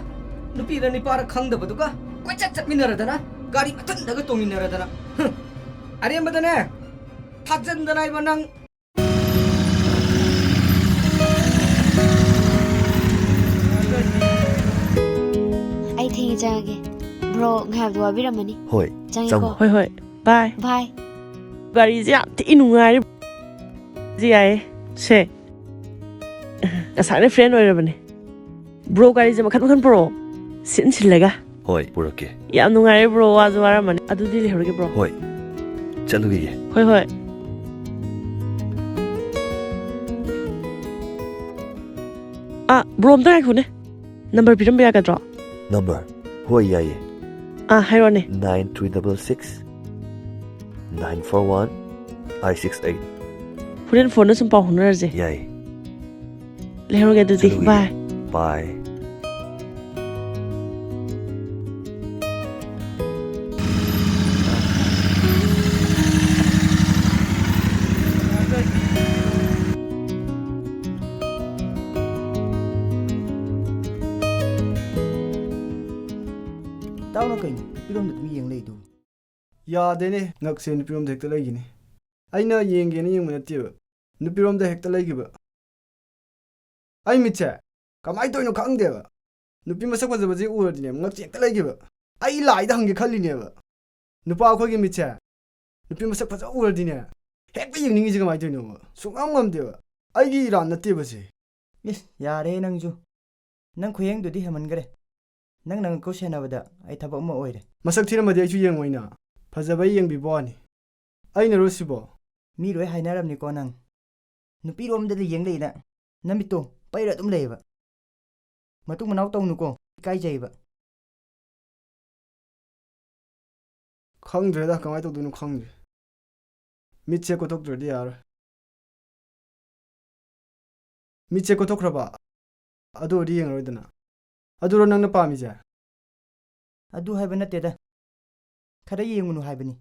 ꯅꯨꯄꯤꯔ ꯅꯤꯄꯥꯔ ꯈꯪꯗꯕꯗꯨꯒ ꯀꯣꯏꯆꯠ ꯆꯠꯃꯤꯟꯅꯔꯗꯅ, ꯒꯥꯔꯤ ꯃꯊꯟꯗꯒ ꯇꯣꯡꯃꯤꯟꯅꯔꯗꯅ꯫ ꯍ! ꯑꯔꯦꯝꯕꯗꯅꯦ, ꯊꯥꯖꯟꯗꯅ ꯏꯕꯣ ꯅꯪ꯫ ꯑꯩ ꯊꯦꯡꯉꯦ ꯆꯪꯉꯒꯦ꯫ ꯕ꯭ꯔꯣ ꯉꯥꯏꯕꯗ ꯋꯥꯕꯤꯔꯝꯃꯅꯤ꯫ ꯍꯣꯏ, ꯆꯪꯉꯦꯀꯣ꯫ ꯆꯪꯉꯣ꯫ ꯍꯣꯏ, ꯍꯣꯏ, ꯕꯥꯏ꯫ ꯕꯥꯏ꯫ ꯒꯥꯔꯤꯁꯦ ꯌꯥꯝ ꯊꯤ ꯅꯨꯡꯉꯥꯏꯔꯦ꯫ ꯁꯤ ꯌꯥꯏꯌꯦ꯫ ꯁꯦ꯫ ꯉꯁꯥꯏꯅ ꯐ꯭ꯔꯦꯟ ꯑꯣꯏꯔꯕꯅꯦ꯫ ꯕ꯭ꯔꯣ, ꯒꯥꯔꯤꯁꯦ ꯃꯈꯟ ꯃꯈꯟ ꯄꯨꯔꯛꯑꯣ꯫ ꯁꯤꯟ ꯁꯤꯜꯂꯒ꯫ ꯍꯣꯏ, ꯄꯨꯔꯛꯀꯦ꯫ ꯌꯥꯝ ꯅꯨꯡꯉꯥꯏꯔꯦ ꯕ꯭ꯔꯣ, ꯋꯥꯁꯨ ꯋꯥꯔꯝꯃꯅꯤ꯫ ꯑꯗꯨꯗꯤ ꯂꯩꯍꯧꯔꯒꯦ ꯕ꯭ꯔꯣ꯫ ꯍꯣꯏ, ꯆꯠꯂꯨꯈꯤꯒꯦ꯫ ꯍꯣꯏ, ꯍꯣꯏ꯫ ꯑꯥ, ꯕ꯭ꯔꯣ, ꯑꯝꯇ ꯉꯥꯏꯈꯣꯅꯦ꯫ ꯅꯝꯕꯔ ꯄꯤꯔꯝꯕ ꯌꯥꯒꯗ꯭ꯔꯣ? ꯅꯝꯕꯔ? ꯍꯣꯏ, ꯌꯥꯏꯌꯦ꯫ ꯑꯥ, ꯍꯥꯏꯔꯣꯅꯦ꯫ Nine three double six nine four one five six eight꯫ ꯍꯣꯔꯦꯟ ꯐꯣꯟꯗ ꯁꯨꯝ ꯄꯥꯎ ꯐꯥꯎꯅꯔꯁꯦ꯫ ꯌꯥꯏꯌꯦ꯫ ꯂꯩꯍꯧꯔꯒꯦ ꯑꯗꯨꯗꯤ꯫ ꯆꯠꯂꯨꯈꯤꯒꯦ꯫ ꯕꯥꯏ꯫ ꯕꯥꯏ꯫ ꯇꯥꯎꯅ ꯀꯩꯅꯣ ꯅꯨꯄꯤꯔꯣꯝꯗ ꯑꯗꯨꯝ ꯌꯦꯡ ꯂꯩꯗꯨ? ꯌꯥꯗꯦꯅꯦ, ꯉꯛꯁꯦ ꯅꯨꯄꯤꯔꯣꯝꯗ ꯍꯦꯛꯇ ꯂꯩꯈꯤꯅꯦ꯫ ꯑꯩꯅ ꯌꯦꯡꯒꯦꯅ ꯌꯦꯡꯕ ꯅꯠꯇꯦꯕ, ꯅꯨꯄꯤꯔꯣꯝꯗ ꯍꯦꯛꯇ ꯂꯩꯈꯤꯕ꯫ ꯑꯩ ꯃꯤꯠꯁꯦ ꯀꯃꯥꯏꯅ ꯇꯧꯔꯤꯅꯣ ꯈꯪꯗꯦꯕ, ꯅꯨꯄꯤ ꯃꯁꯛ ꯐꯖꯕꯁꯦ ꯎꯔꯗꯤꯅꯦ ꯉꯛꯁꯦ ꯍꯦꯛꯇ ꯂꯩꯈꯤꯕ꯫ ꯑꯩ ꯂꯥꯏꯗ ꯍꯪꯒꯦ ꯈꯜꯂꯤꯅꯦꯕ꯫ ꯅꯨꯄꯥ ꯑꯩꯈꯣꯏꯒꯤ ꯃꯤꯠꯁꯦ ꯅꯨꯄꯤ ꯃꯁꯛ ꯐꯖ ꯎꯔꯗꯤꯅꯦ ꯍꯦꯛꯇ ꯌꯦꯡꯅꯤꯡꯉꯤꯁꯦ ꯀꯃꯥꯏꯅ ꯇꯧꯔꯤꯅꯣꯕ? ꯁꯨꯡꯉꯝ ꯉꯝꯗꯦꯕ꯫ ꯑꯩꯒꯤ ꯏꯔꯥꯟ ꯅꯠꯇꯦꯕ ꯁꯤ꯫ ꯏꯁ, ꯌꯥꯔꯦ ꯅꯪꯁꯨ꯫ ꯅꯪ ꯈꯨꯌꯦꯡꯗꯨꯗꯤ ꯍꯦꯟꯃꯟꯈ꯭ꯔꯦ꯫ ꯅꯪ ꯅꯉꯛꯀꯣ ꯁꯦꯟꯅꯕꯗ ꯑꯩ ꯊꯕꯛ ꯑꯃ ꯑꯣꯏꯔꯦ꯫ ꯃꯁꯛ ꯊꯤꯔꯝꯃꯗꯤ ꯑꯩꯁꯨ ꯌꯦꯡꯉꯣꯏꯅ꯫ ꯐꯖꯕꯩ ꯌꯦꯡꯕꯤꯕ ꯋꯥꯅꯤ꯫ ꯑꯩꯅꯔꯣ ꯁꯤꯕꯣ? ꯃꯤ ꯂꯣꯏ ꯍꯥꯏꯅꯔꯝꯅꯤꯀꯣ ꯅꯪ꯫ ꯅꯨꯄꯤꯔꯣꯝꯗꯗꯤ ꯌꯦꯡ ꯂꯩꯅ ꯅꯃꯤꯠꯇꯣ ꯄꯩꯔ ꯑꯗꯨꯝ ꯂꯩꯌꯦꯕ꯫ ꯃꯇꯨꯡ ꯃꯅꯥꯎ ꯇꯧꯅꯨꯀꯣ, ꯏꯀꯥꯏꯖꯩꯕ꯫ ꯈꯪꯗ꯭ꯔꯦꯗ, ꯀꯃꯥꯏꯅ ꯇꯧꯗꯣꯏꯅꯣ ꯈꯪꯗ꯭ꯔꯦ꯫ ꯃꯤꯠꯁꯦ ꯀꯣꯠꯊꯣꯛꯇ꯭ꯔꯗꯤ ꯌꯥꯔꯣꯏ꯫ ꯃꯤꯠꯁꯦ ꯀꯣꯠꯊꯣꯛꯈ꯭ꯔꯕ? ꯑꯗꯨ ꯑꯣꯏꯔꯗꯤ ꯌꯦꯡꯉꯔꯣꯏꯗꯅ꯫ ꯑꯗꯨꯔꯣ ꯅꯪꯅ ꯄꯥꯝꯃꯤꯁꯦ? ꯑꯗꯨ ꯍꯥꯏꯕ ꯅꯠꯇꯦꯗ꯫ ꯈꯔ ꯌꯦꯡꯉꯨꯅꯨ ꯍꯥꯏꯕꯅꯤ꯫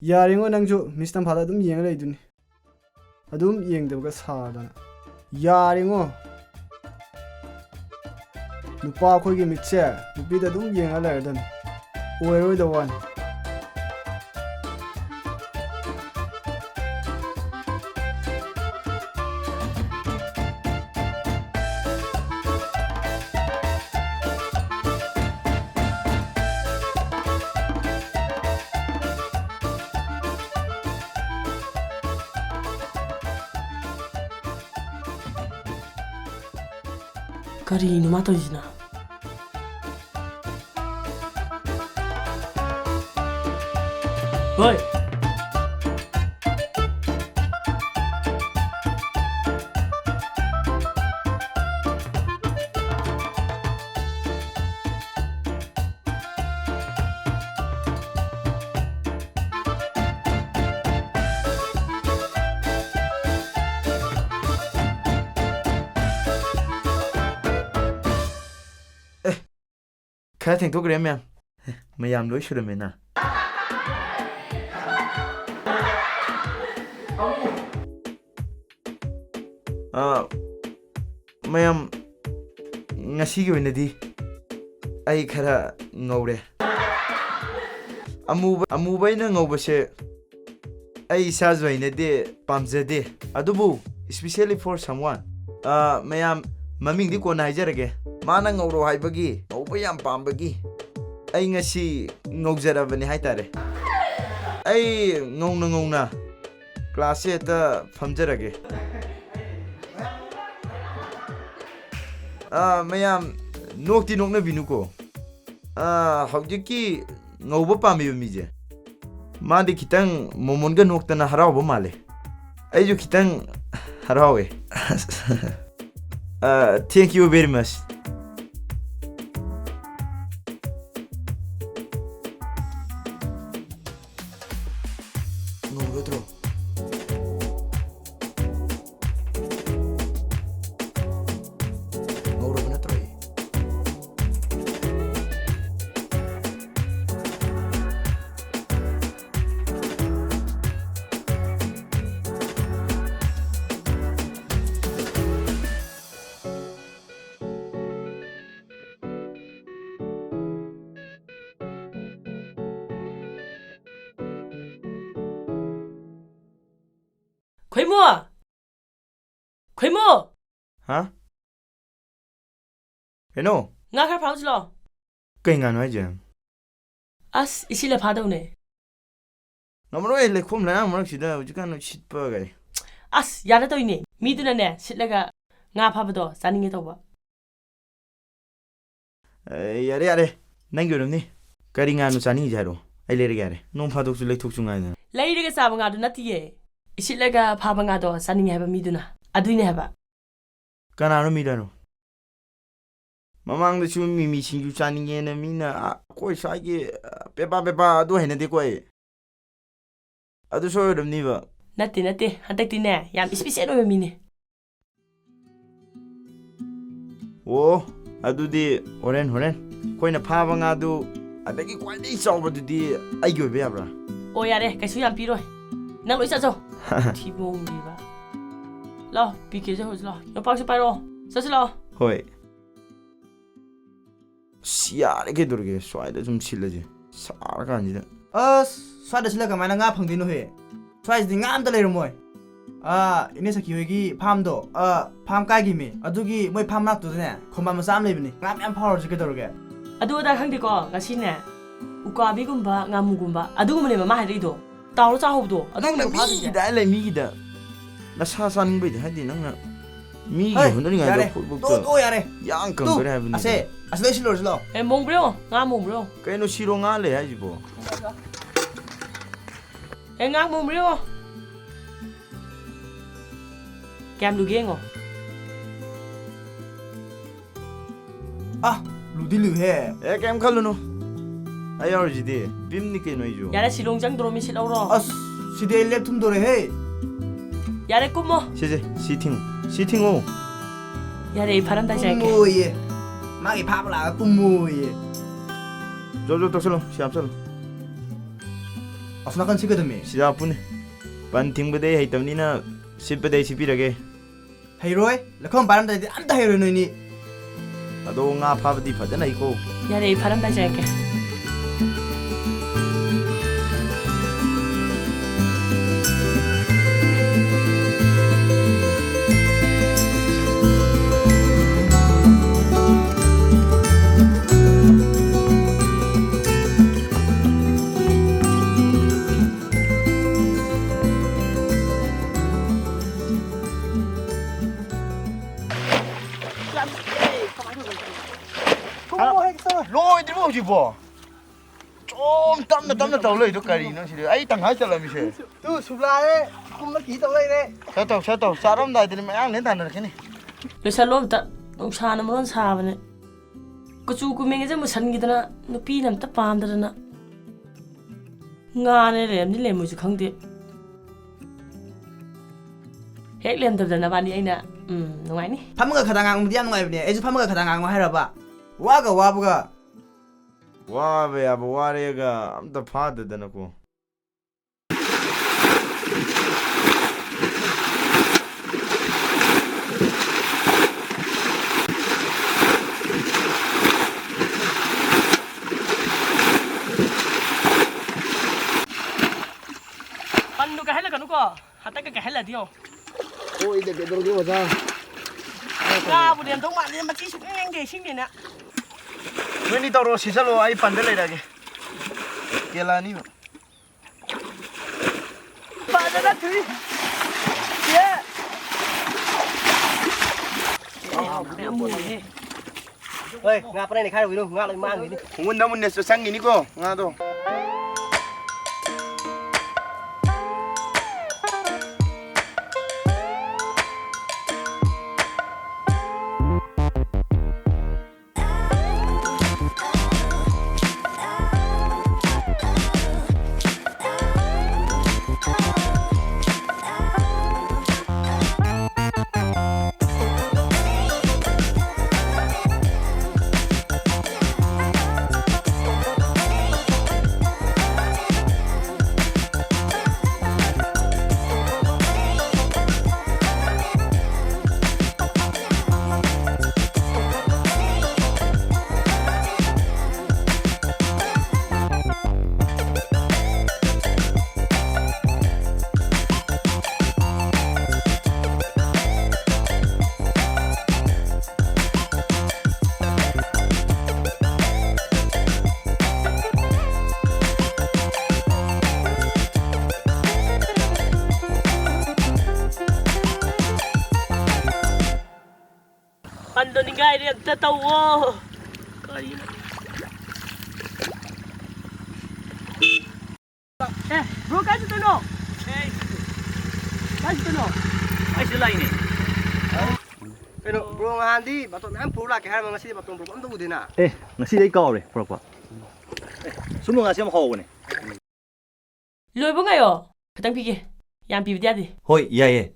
ꯌꯥꯔꯦꯉꯣ, ꯅꯪꯁꯨ ꯃꯤꯁ ꯇꯝꯐꯥꯗ ꯑꯗꯨꯝ ꯌꯦꯡꯉ ꯂꯩꯗꯨꯅꯤ꯫ ꯑꯗꯨꯝ ꯌꯦꯡꯗꯕꯒ ꯁꯥꯗꯅ꯫ ꯌꯥꯔꯦꯉꯣ꯫ ꯅꯨꯄꯥ ꯑꯩꯈꯣꯏꯒꯤ ꯃꯤꯠꯁꯦ ꯅꯨꯄꯤꯗ ꯑꯗꯨꯝ ꯌꯦꯡꯉ ꯂꯩꯔꯗꯝꯅꯤ꯫ ꯑꯣꯏꯔꯣꯏꯗ ꯋꯥꯅꯤ꯫ ꯀꯔꯤꯅꯣ ꯃꯥ ꯇꯧꯔꯤꯁꯤꯅ? ꯍꯣꯏ꯫ ꯈꯔ ꯊꯦꯡꯗꯣꯛꯈ꯭ꯔꯦ ꯃꯌꯥꯝ꯫ ꯃꯌꯥꯝ ꯂꯣꯏ ꯁꯨꯔꯝꯃꯦꯅ꯫ ꯑ, ꯃꯌꯥꯝ, ꯉꯁꯤꯒꯤ ꯑꯣꯏꯅꯗꯤ ꯑꯩ ꯈꯔ ꯉꯧꯔꯦ꯫ ꯑꯃꯨꯕ, ꯑꯃꯨꯕ ꯑꯩꯅ ꯉꯧꯕꯁꯦ ꯑꯩ ꯏꯁꯥꯁꯨ ꯍꯩꯅꯗꯦ, ꯄꯥꯝꯖꯗꯦ꯫ ꯑꯗꯨꯕꯨ, especially for someone, ꯑ, ꯃꯌꯥꯝ, ꯃꯃꯤꯡꯗꯤ ꯀꯣꯟꯅ ꯍꯥꯏꯖꯔꯒꯦ꯫ ꯃꯥꯅ ꯉꯧꯔꯣ ꯍꯥꯏꯕꯒꯤ, ꯉꯧꯕ ꯌꯥꯝ ꯄꯥꯝꯕꯒꯤ ꯑꯩ ꯉꯁꯤ ꯉꯧꯖꯔꯕꯅꯤ ꯍꯥꯏꯇꯥꯔꯦ꯫ ꯑꯩ ꯉꯧꯅ ꯉꯧꯅ classꯁꯦ ꯍꯦꯛꯇ ꯐꯝꯖꯔꯒꯦ꯫ ꯑ, ꯃꯌꯥꯝ, ꯅꯣꯛꯇꯤ ꯅꯣꯛꯅꯕꯤꯅꯨꯀꯣ꯫ ꯑ, ꯍꯧꯖꯤꯛꯀꯤ ꯉꯧꯕ ꯄꯥꯝꯃꯤꯕ ꯃꯤꯁꯦ, ꯃꯥꯗꯤ ꯈꯤꯇꯪ ꯃꯣꯃꯣꯟꯒ ꯅꯣꯛꯇꯅ ꯍꯔꯥꯎꯕ ꯃꯥꯜꯂꯦ꯫ ꯑꯩꯁꯨ ꯈꯤꯇꯪ ꯍꯔꯥꯎꯋꯦ꯫ ꯑ, thank you very much꯫ ꯉꯧꯔꯗ꯭ꯔꯣ? ꯉꯧꯔꯕ ꯅꯠꯇ꯭ꯔꯣ ꯑꯩ? ꯈꯣꯏꯃꯨ! ꯈꯣꯏꯃꯨ! ꯍꯥ? ꯀꯩꯅꯣ? ꯉꯥ ꯈꯔ ꯐꯥꯔꯨꯁꯤ ꯂꯥꯛꯑꯣ꯫ ꯀꯩ ꯉꯥꯅꯣ ꯍꯥꯏꯁꯦ? ꯑꯁ, ꯏꯁꯤꯠꯂ ꯐꯥꯗꯧꯅꯦ꯫ ꯉꯝꯃꯔꯣꯏ, ꯂꯩꯈꯣꯝ ꯂꯩꯅꯥꯡ ꯃꯔꯛꯁꯤꯗ ꯍꯧꯖꯤꯛꯀꯥꯟ ꯁꯤꯠꯄ ꯀꯥꯏ꯫ ꯑꯁ, ꯌꯥꯅ ꯇꯧꯔꯤꯅꯦ꯫ ꯃꯤꯗꯨꯅꯅꯦ, ꯁꯤꯠꯂꯒ ꯉꯥ ꯐꯥꯕꯗꯣ ꯆꯥꯅꯤꯡꯉꯦ ꯇꯧꯕ꯫ ꯑꯦ, ꯌꯥꯔꯦ, ꯌꯥꯔꯦ꯫ ꯅꯪꯒꯤ ꯑꯣꯏꯔꯝꯅꯤ꯫ ꯀꯔꯤ ꯉꯥꯅꯣ ꯆꯥꯅꯤꯡꯉꯤꯁꯦ ꯍꯥꯏꯔꯣ? ꯑꯩ ꯂꯩꯔꯒꯦ ꯌꯥꯔꯦ꯫ ꯅꯣꯡ ꯐꯥꯗꯣꯛꯁꯨ ꯂꯩꯊꯣꯛꯁꯨ ꯉꯥꯏꯗꯅ꯫ ꯂꯩꯔꯒ ꯆꯥꯕ ꯉꯥꯗꯣ ꯅꯠꯇꯤꯌꯦ꯫ ꯏꯁꯤꯠꯂꯒ ꯐꯥꯕ ꯉꯥꯗꯣ ꯆꯥꯅꯤꯡꯉꯦ ꯍꯥꯏꯕ ꯃꯤꯗꯨꯅ꯫ ꯑꯗꯨꯏꯅꯦ ꯍꯥꯏꯕ꯫ ꯀꯅꯥꯅꯣ ꯃꯤꯗꯨꯅꯣ? ꯃꯃꯥꯡꯗꯁꯨ ꯃꯤꯃꯤ ꯁꯤꯡꯖꯨ ꯆꯥꯅꯤꯡꯉꯦꯅ ꯃꯤꯅ, ꯑ, ꯑꯩꯈꯣꯏ ꯁ꯭ꯋꯥꯏꯒꯤ, ꯑ, ꯄꯦꯄꯥ ꯄꯦꯄꯥ ꯑꯗꯨ ꯍꯩꯅꯗꯦꯀꯣ ꯑꯩ꯫ ꯑꯗꯨ ꯁꯣꯏ ꯑꯣꯏꯔꯝꯅꯤꯕ꯫ ꯅꯠꯇꯦ, ꯅꯠꯇꯦ꯫ ꯍꯟꯗꯛꯇꯤꯅꯦ, ꯌꯥꯝ special ꯑꯣꯏꯕ ꯃꯤꯅꯦ꯫ ꯑꯣ, ꯑꯗꯨꯗꯤ ꯍꯣꯔꯦꯟ, ꯍꯣꯔꯦꯟ꯫ ꯑꯩꯈꯣꯏꯅ ꯐꯥꯕ ꯉꯥꯗꯨ ꯑꯗꯒꯤ ꯈ꯭ꯋꯥꯏꯗꯒꯤ ꯆꯥꯎꯕꯗꯨꯗꯤ ꯑꯩꯒꯤ ꯑꯣꯏꯕ ꯌꯥꯕ꯭ꯔꯥ? ꯑꯣ, ꯌꯥꯔꯦ, ꯀꯩꯁꯨ ꯌꯥꯝ ꯄꯤꯔꯣꯏ꯫ ꯅꯪ ꯂꯣꯏ ꯆꯠꯆꯧ꯫ ꯊꯤꯕꯣꯡꯗꯤꯕ꯫ ꯂꯥꯎ, ꯄꯤ ꯀꯦ ꯖꯦ ꯍꯧꯖꯤꯛ ꯂꯥꯎ꯫ ꯌꯣꯝꯄꯥꯛꯁꯨ ꯄꯥꯏꯔꯛꯑꯣ꯫ ꯆꯠꯁꯤ ꯂꯥꯎ꯫ ꯍꯣꯏ꯫ ꯑꯁ, ꯌꯥꯔꯦ, ꯀꯩꯗꯧꯔꯒꯦ? ꯁ꯭ꯋꯥꯏꯗ ꯁꯨꯝ ꯁꯤꯜꯂꯁꯦ꯫ ꯁꯥꯔꯀꯥꯟꯁꯤꯗ꯫ ꯑꯁ, ꯁ꯭ꯋꯥꯏꯗ ꯁꯤꯜꯂ ꯀꯃꯥꯏꯅ ꯉꯥ ꯐꯪꯗꯣꯏꯅꯣꯍꯦ? ꯁ꯭ꯋꯥꯏꯁꯤꯗꯤ ꯉꯥ ꯑꯝꯇ ꯂꯩꯔꯝꯃꯣꯏ꯫ ꯑꯥ, ꯏꯅꯦ ꯁꯈꯤ ꯍꯣꯏꯒꯤ ꯐꯥꯝꯗꯣ, ꯑꯥ, ꯐꯥꯝ ꯀꯥꯏꯈꯤꯃꯤ꯫ ꯑꯗꯨꯒꯤ ꯃꯣꯏ ꯐꯥꯝ ꯃꯅꯥꯛꯇꯨꯗꯅꯦ, ꯈꯣꯡꯕꯥꯟ ꯃꯆꯥ ꯑꯃ ꯂꯩꯕꯅꯤ꯫ ꯉꯥ ꯃꯌꯥꯝ ꯐꯥꯎꯔꯁꯤ ꯀꯩꯗꯧꯔꯒꯦ? ꯑꯗꯨ ꯑꯗꯥ ꯈꯪꯗꯦꯀꯣ, ꯉꯁꯤꯅꯦ, ꯎꯀꯥꯕꯤꯒꯨꯝꯕ, ꯉꯥꯃꯨꯒꯨꯝꯕ, ꯑꯗꯨꯒꯨꯝꯕꯅꯦꯕ ꯃꯥ ꯍꯥꯏꯔꯛꯏꯗꯣ꯫ ꯇꯥꯎꯔ ꯆꯥꯍꯧꯕꯗꯣ, ꯅꯪꯅ ꯑꯗꯨꯒꯨꯝꯕ ꯐꯥꯗꯣꯏꯁꯦ꯫ ꯃꯤꯒꯤꯗ ꯍꯥꯏ ꯂꯩ, ꯃꯤꯒꯤꯗ꯫ ꯅꯁꯥ ꯆꯥꯅꯤꯡꯕꯩꯗꯤ, ꯍꯥꯏꯗꯤ ꯅꯪꯅ ꯃꯤꯒꯤ ꯍꯩ, ꯍꯣꯠꯅꯔꯤꯉꯩꯗ ꯌꯥꯔꯦ꯫ ꯈꯨꯠꯕꯨꯛꯇ ꯇꯣꯛꯑꯣ, ꯇꯣꯛꯑꯣ, ꯌꯥꯔꯦ꯫ ꯌꯥꯡ ꯇꯨ, ꯀꯪꯗꯣꯔꯦ ꯍꯥꯏꯕꯅꯤꯗ꯫ ꯑꯁꯦ, ꯑꯁꯤꯗ ꯁꯤꯜꯂꯨꯔꯁꯤ ꯂꯥꯛꯑꯣ꯫ ꯑꯦ, ꯃꯣꯡꯕ꯭ꯔꯤꯌꯣ, ꯉꯥ ꯃꯣꯡꯕ꯭ꯔꯤꯌꯣ꯫ ꯀꯩꯅꯣ, ꯁꯤꯔꯣ ꯉꯥ ꯂꯩ ꯍꯥꯏꯁꯤꯕꯣ? ꯑꯦ, ꯉꯥ ꯃꯣꯡꯕ꯭ꯔꯤꯌꯣ꯫ ꯀꯌꯥꯝ ꯂꯨꯒꯦ ꯌꯦꯡꯉꯣ꯫ ꯑ, ꯂꯨꯗꯤ ꯂꯨꯏꯍꯦ꯫ ꯑꯦ, ꯀꯩꯝ ꯈꯜꯂꯨꯅꯨ꯫ ꯑꯩ ꯌꯥꯎꯔꯤꯁꯤꯗꯤ꯫ ꯚꯤꯝꯅꯤ ꯀꯩꯅꯣ ꯑꯩꯁꯨ꯫ ꯌꯥꯔꯦ, ꯁꯤꯂꯣꯡ ꯆꯪꯗ꯭ꯔꯣ, ꯃꯤ ꯁꯤꯠꯍꯧꯔꯣ꯫ ꯑꯁ, ꯁꯤꯗꯤ ꯑꯩ ꯂꯦꯞ ꯊꯨꯝꯗꯣꯔꯦꯍꯦ꯫ ꯌꯥꯔꯦ, ꯀꯨꯝꯃꯣ꯫ ꯁꯦ, ꯁꯦ, ꯁꯤ ꯊꯤꯡꯉꯨ꯫ ꯁꯤ ꯊꯤꯡꯉꯨ꯫ ꯌꯥꯔꯦ, ꯑꯩ ꯐꯥꯔꯝꯗꯥꯏ ꯆꯪꯉꯛꯀꯦ꯫ ꯀꯨꯝꯃꯣꯌꯦ꯫ ꯃꯥꯒꯤ ꯐꯥꯕ ꯂꯥꯛꯑꯒ ꯀꯨꯝꯃꯣꯌꯦ꯫ ꯖꯣ, ꯖꯣ, ꯇꯧꯁꯜꯂꯣ꯫ ꯁꯤ ꯍꯥꯞꯆꯜꯂꯣ꯫ ꯑꯁꯣꯝ ꯅꯥꯀꯟ ꯁꯤ ꯀꯩꯗꯝꯃꯤ? ꯁꯤꯗ ꯍꯥꯞꯄꯨꯅꯦ꯫ ꯄꯟ ꯊꯤꯡꯕꯗꯤ ꯑꯩ ꯍꯩꯇꯕꯅꯤꯅ ꯁꯤꯠꯄꯗꯤ ꯑꯩ ꯁꯤꯠꯄꯤꯔꯒꯦ꯫ ꯍꯩꯔꯣꯏ꯫ ꯂꯩꯈꯣꯝ ꯄꯥꯏꯔꯝꯗꯥꯏꯗꯤ ꯑꯝꯇ ꯍꯩꯔꯣꯏ ꯅꯣꯏꯅꯤ꯫ ꯑꯗꯣ ꯉꯥ ꯐꯥꯕꯗꯤ ꯐꯖꯅ ꯍꯩꯀꯣ꯫ ꯌꯥꯔꯦ, ꯑꯩ ꯐꯥꯔꯝꯗꯥꯏ ꯆꯪꯉꯛꯀꯦ꯫ ꯂꯣꯏꯗ꯭ꯔꯤꯕꯣ ꯍꯧꯖꯤꯛꯐꯥꯎ? ꯁꯨꯝ ꯇꯞꯅ ꯇꯞꯅ ꯇꯧ ꯂꯩꯗꯣ ꯀꯔꯤꯅꯣ ꯁꯤꯗꯤ? ꯑꯩ ꯇꯪꯈꯥꯏ ꯆꯠꯂꯝꯃꯤꯁꯦ꯫ ꯇꯨ, ꯁꯨꯛ ꯂꯥꯛꯑꯦ꯫ ꯀꯨꯝꯕ ꯀꯤ ꯇꯧ ꯂꯩꯔꯦ꯫ ꯁꯠ ꯇꯧ, ꯁꯠ ꯇꯧ꯫ ꯆꯥꯔꯝꯗꯥꯏꯗꯗꯤ ꯃꯌꯥꯡ ꯂꯦꯟ ꯇꯥꯟꯅꯔꯛꯀꯅꯤ꯫ ꯂꯣꯏꯁꯜꯂꯣ ꯑꯝꯇ꯫ ꯅꯨꯡꯁꯥꯅ ꯃꯔꯣꯟ ꯁꯥꯕꯅꯦ꯫ ꯀꯨꯆꯨ ꯀꯨꯃꯦꯟꯒꯁꯦ ꯃꯨꯁꯟꯈꯤꯗꯅ ꯅꯨꯄꯤꯅ ꯑꯝꯇ ꯄꯥꯝꯗꯗꯅ꯫ ꯉꯥꯅꯦ ꯂꯩꯔꯝꯅꯤ ꯂꯩꯔꯝꯃꯣꯏꯁꯨ ꯈꯪꯗꯦ꯫ ꯍꯦꯛ ꯂꯩꯔꯝꯗꯕꯗ ꯅꯕꯥꯅꯤ ꯑꯩꯅ, ꯎꯝ, ꯅꯨꯡꯉꯥꯏꯅꯤ꯫ ꯐꯝꯃꯒ ꯈꯗꯥꯡ ꯉꯥꯡꯕꯗꯤ ꯌꯥꯝ ꯅꯨꯡꯉꯥꯏꯕꯅꯦ꯫ ꯑꯩꯁꯨ ꯐꯝꯃꯒ ꯈꯗꯥꯡ ꯉꯥꯡꯉꯣ ꯍꯥꯏꯔꯕ? ꯋꯥꯒ ꯋꯥꯕꯒ ꯋꯥꯕ ꯌꯥꯕ ꯋꯥꯔꯦꯒ ꯑꯝꯇ ꯐꯥꯗꯗꯅꯀꯣ꯫ ꯄꯟꯗꯨ ꯀꯥꯏꯍꯜꯂꯛꯀꯅꯨꯀꯣ꯫ ꯍꯟꯗꯛꯀ ꯀꯥꯏꯍꯜꯂꯗꯤ ꯌꯦꯡꯉꯣ꯫ ꯀꯣꯏꯗ ꯀꯩꯗꯧꯔꯒꯦ ꯑꯣꯖꯥ? ꯉꯥꯕꯨ ꯂꯦꯝꯗꯧ ꯃꯥꯟꯗꯦ, ꯃꯆꯤ ꯁꯨꯛꯌꯦꯡ ꯌꯦꯡꯗꯦ ꯏꯁꯤꯡꯅꯦꯅ꯫ ꯅꯣꯏꯅꯤ ꯇꯧꯔꯣ, ꯁꯤ ꯆꯠꯂꯣ, ꯑꯩ ꯄꯟꯗ ꯂꯩꯔꯛꯑꯒꯦ꯫ ꯀꯦꯂꯥꯅꯤꯕ꯫ ꯐꯖꯅ ꯊꯨꯏ꯫ ꯌꯦ꯫ ꯌꯥꯝ ꯃꯨꯔꯦꯍꯦ꯫ ꯍꯣꯏ, ꯉꯥ ꯄꯔꯦꯡ ꯅꯩꯈꯥꯏꯔꯨꯈꯤꯅꯨ, ꯉꯥ ꯂꯣꯏ ꯃꯥꯡꯈꯤꯅꯤ꯫ ꯃꯨꯟꯅ ꯃꯨꯟꯅ ꯆꯪꯈꯤꯅꯤꯀꯣ ꯉꯥꯗꯣ꯫ ꯄꯟꯗꯣ ꯅꯤꯡꯒꯥꯏꯔꯦ ꯑꯝꯇ ꯇꯧꯋꯣ꯫ ꯀꯔꯤꯅꯣ? ꯑꯦ, bro, ꯀꯥꯏ ꯆꯠꯇꯣꯏꯅꯣ? ꯀꯥꯏ ꯆꯠꯇꯣꯏꯅꯣ? ꯑꯩ ꯁꯤꯗ ꯂꯥꯛꯏꯅꯦ꯫ ꯀꯩꯅꯣ, bro, ꯅꯍꯥꯟꯗꯤ ꯕꯥꯇꯣꯟ ꯃꯌꯥꯝ ꯄꯨꯔ ꯂꯥꯛꯀꯦ ꯍꯥꯏꯔꯝꯃꯒ ꯉꯁꯤꯗꯤ ꯕꯥꯇꯣꯟ ꯄꯨꯔꯛꯄ ꯑꯝꯇ ꯎꯗꯦꯅ꯫ ꯑꯦ, ꯉꯁꯤꯗꯤ ꯑꯩ ꯀꯥꯎꯔꯦ ꯄꯨꯔꯛꯄ꯫ ꯑꯦ, ꯁꯨꯝꯕ ꯉꯥꯁꯦ ꯌꯥꯝ ꯍꯥꯎꯕꯅꯦ꯫ ꯂꯣꯏꯕ ꯉꯥꯏꯌꯣ, ꯈꯤꯇꯪ ꯄꯤꯒꯦ꯫ ꯌꯥꯝ ꯄꯤꯕꯗꯤ ꯌꯥꯗꯦ꯫ ꯍꯣꯏ, ꯌꯥꯏꯌꯦ꯫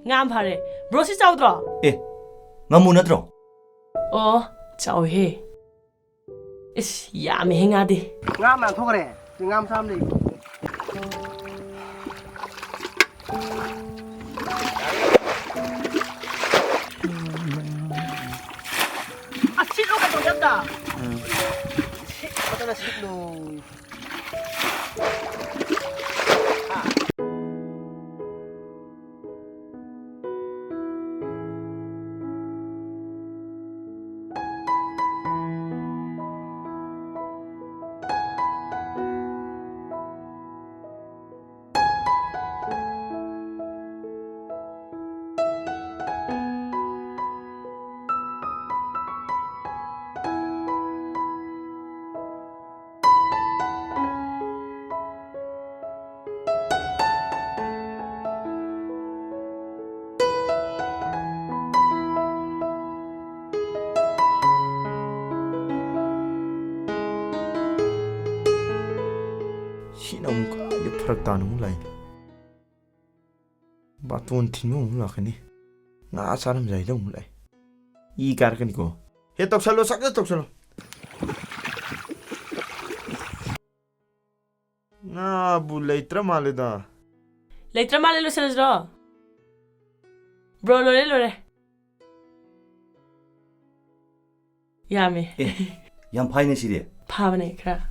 ꯉꯥ ꯑꯃ ꯐꯥꯔꯦ꯫ ꯕ꯭ꯔꯣ, ꯁꯤ ꯆꯥꯎꯗ꯭ꯔꯣ? ꯑꯦ, ꯉꯥꯃꯨ ꯅꯠꯇ꯭ꯔꯣ? ꯑꯣ, ꯆꯥꯎꯋꯤꯍꯦ꯫ ꯏꯁ, ꯌꯥꯝꯃꯤꯍꯦ ꯉꯥꯗꯤ꯫ ꯉꯥ ꯃꯌꯥꯝ ꯊꯣꯛꯈ꯭ꯔꯦ꯫ ꯁꯤ ꯉꯥ ꯃꯆꯥ ꯑꯃ ꯂꯩ꯫ ꯑꯁ, ꯁꯤꯠꯂꯣ ꯀꯩꯗꯧꯒꯦ ꯑꯝꯇ? ꯎꯝ꯫ ꯁꯤꯠ-, ꯐꯖꯅ ꯁꯤꯠꯂꯣ꯫ ꯁꯤꯅ ꯑꯃꯨꯛ ꯀꯥꯏꯗ ꯐꯔꯛ ꯇꯥꯅ ꯑꯃꯨꯛ ꯂꯥꯛꯏꯅꯣ? ꯕꯥꯇꯣꯟ ꯊꯤꯟꯕ ꯑꯃꯨꯛ ꯂꯥꯛꯀꯅꯤ꯫ ꯉꯥ ꯆꯥꯔꯝꯗꯥꯏꯗ ꯑꯃꯨꯛ ꯂꯥꯛꯑꯦ꯫ ꯏ ꯀꯥꯔꯛꯀꯅꯤꯀꯣ꯫ ꯍꯦ, ꯇꯧꯁꯜꯂꯣ, ꯁꯠ ꯁꯠ ꯇꯧꯁꯜꯂꯣ꯫ ꯉꯥꯕꯨ ꯂꯩꯇ꯭ꯔ ꯃꯥꯜꯂꯦꯗ꯫ ꯂꯩꯇ꯭ꯔ ꯃꯥꯜꯂꯦ, ꯂꯣꯏꯁꯜꯂꯁꯤꯔꯣ? ꯕ꯭ꯔꯣ, ꯂꯣꯏꯔꯦ, ꯂꯣꯏꯔꯦ꯫ ꯌꯥꯝꯃꯦ꯫ ꯑꯦ, ꯌꯥꯝ ꯐꯥꯏꯅꯦ ꯁꯤꯗꯤ꯫ ꯐꯥꯕꯅꯦ ꯈꯔ꯫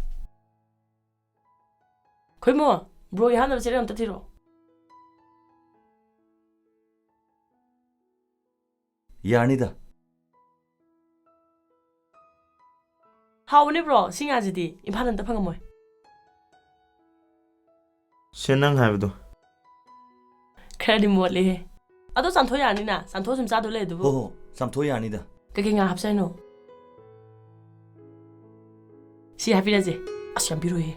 ꯈꯣꯏꯃꯣ, ꯕ꯭ꯔꯣꯒꯤ ꯍꯥꯞꯅꯕ ꯆꯦꯔꯪ ꯑꯝꯇ ꯊꯤꯔꯛꯑꯣ꯫ ꯌꯥꯔꯅꯤꯗ꯫ ꯍꯥꯎꯕꯅꯦ ꯕ꯭ꯔꯣ, ꯁꯤ ꯉꯥꯁꯤꯗꯤ ꯏꯝꯐꯥꯜꯗ ꯑꯝꯇ ꯐꯪꯉꯝꯃꯣꯏ꯫ ꯁꯦ, ꯅꯪ ꯍꯥꯏꯕꯗꯣ꯫ ꯈꯔꯗꯤ ꯃꯣꯠꯂꯦꯍꯦ꯫ ꯑꯗꯣ ꯆꯥꯝꯊꯣꯛ ꯌꯥꯔꯅꯤꯅ, ꯆꯥꯝꯊꯣꯛꯑ ꯁꯨꯝ ꯆꯥꯗꯧ ꯂꯩ ꯑꯗꯨꯕꯨ꯫ ꯍꯣ ꯍꯣ, ꯆꯥꯝꯊꯣꯛ ꯌꯥꯔꯅꯤꯗ꯫ ꯀꯩꯀꯩ ꯉꯥ ꯍꯥꯞꯁꯦ ꯍꯥꯏꯅꯣ? ꯁꯤ ꯍꯥꯞꯄꯤꯔꯁꯦ꯫ ꯑꯁ, ꯌꯥꯝ ꯄꯤꯔꯣꯏꯍꯦ꯫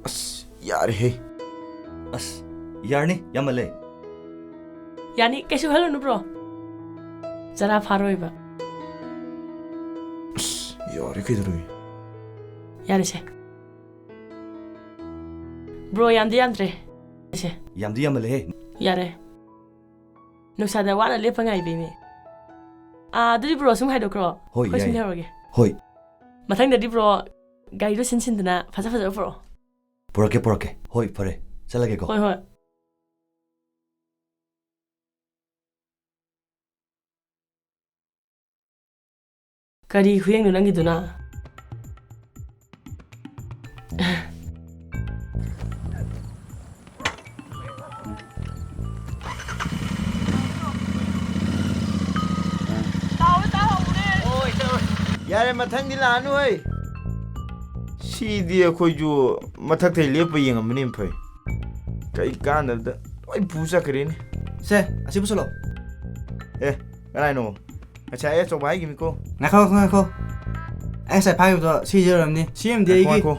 ꯑꯁ, ꯌꯥꯔꯦꯍꯦ꯫ ꯑꯁ, ꯌꯥꯔꯅꯤ, ꯌꯥꯝꯃꯜꯂꯦ꯫ ꯌꯥꯅꯤ, ꯀꯩꯁꯨ ꯈꯜꯂꯨꯅꯨ ꯕ꯭ꯔꯣ꯫ ꯆꯔꯥ ꯐꯥꯔꯣꯏꯕ꯫ ꯑꯁ, ꯌꯥꯔꯦ ꯀꯩꯗꯧꯔꯒꯦ? ꯌꯥꯔꯦꯁꯦ꯫ ꯕ꯭ꯔꯣ, ꯌꯥꯝꯗꯤ ꯌꯥꯝꯗ꯭ꯔꯦ꯫ ꯁꯦ꯫ ꯌꯥꯝꯗꯤ ꯌꯥꯝꯃꯜꯂꯦꯍꯦ꯫ ꯌꯥꯔꯦ꯫ ꯅꯨꯡꯁꯥꯗ ꯋꯥꯅ ꯂꯦꯞꯄ ꯉꯥꯏꯕꯩꯅꯦ꯫ ꯑꯥ, ꯑꯗꯨꯗꯤ ꯕ꯭ꯔꯣ ꯁꯨꯝ ꯍꯥꯏꯗꯣꯛꯈ꯭ꯔꯣ꯫ ꯍꯣꯏ, ꯑꯩꯈꯣꯏ ꯁꯨꯝ ꯌꯥꯏ꯫ ꯂꯩꯍꯧꯔꯒꯦ꯫ ꯍꯣꯏ꯫ ꯃꯊꯪꯗꯗꯤ ꯕ꯭ꯔꯣ ꯒꯥꯔꯤꯗꯣ ꯁꯤꯟ ꯁꯤꯟꯗꯅ ꯐꯖ ꯐꯖꯕ ꯄꯨꯔꯛꯑꯣ꯫ ꯄꯨꯔꯛꯀꯦ, ꯄꯨꯔꯛꯀꯦ꯫ ꯍꯣꯏ, ꯐꯔꯦ꯫ ꯆꯠꯂꯒꯦꯀꯣ꯫ ꯍꯣꯏ, ꯍꯣꯏ꯫ ꯀꯔꯤ ꯈꯨꯌꯦꯡꯅꯣ ꯅꯪꯒꯤꯗꯨꯅ? ꯌꯥꯔꯦ, ꯃꯊꯪꯗꯤ ꯂꯥꯛꯑꯅꯨ ꯍꯩ꯫ ꯁꯤꯗꯤ ꯑꯩꯈꯣꯏꯁꯨ ꯃꯊꯛꯇꯩ ꯂꯦꯞꯄ ꯌꯦꯡꯉꯝꯕꯅ ꯍꯦꯟꯅ ꯐꯩ꯫ ꯀꯩ ꯀꯥꯟꯗꯕꯗ ꯂꯣꯏ ꯄꯨ ꯆꯠꯈ꯭ꯔꯦꯅꯦ꯫ ꯁꯦ, ꯑꯁꯤ ꯄꯨꯁꯜꯂꯣ꯫ ꯑꯦ, ꯀꯅꯥꯏꯅꯣ? ꯉꯁꯥꯏ ꯑꯩ ꯑꯆꯧꯕ ꯍꯥꯏꯈꯤꯕꯅꯤꯀꯣ꯫ ꯉꯥꯏꯈꯣ, ꯉꯥꯏꯈꯣ, ꯉꯥꯏꯈꯣ꯫ ꯑꯩ ꯉꯁꯥꯏ ꯐꯥꯈꯤꯕꯗꯣ ꯁꯤꯁꯦ ꯑꯣꯏꯔꯝꯅꯤ꯫ ꯁꯤ ꯑꯣꯏꯔꯝꯗꯤ ꯉꯥꯏꯈꯣ, ꯑꯩꯒꯤ꯫ ꯉꯥꯏꯈꯣ꯫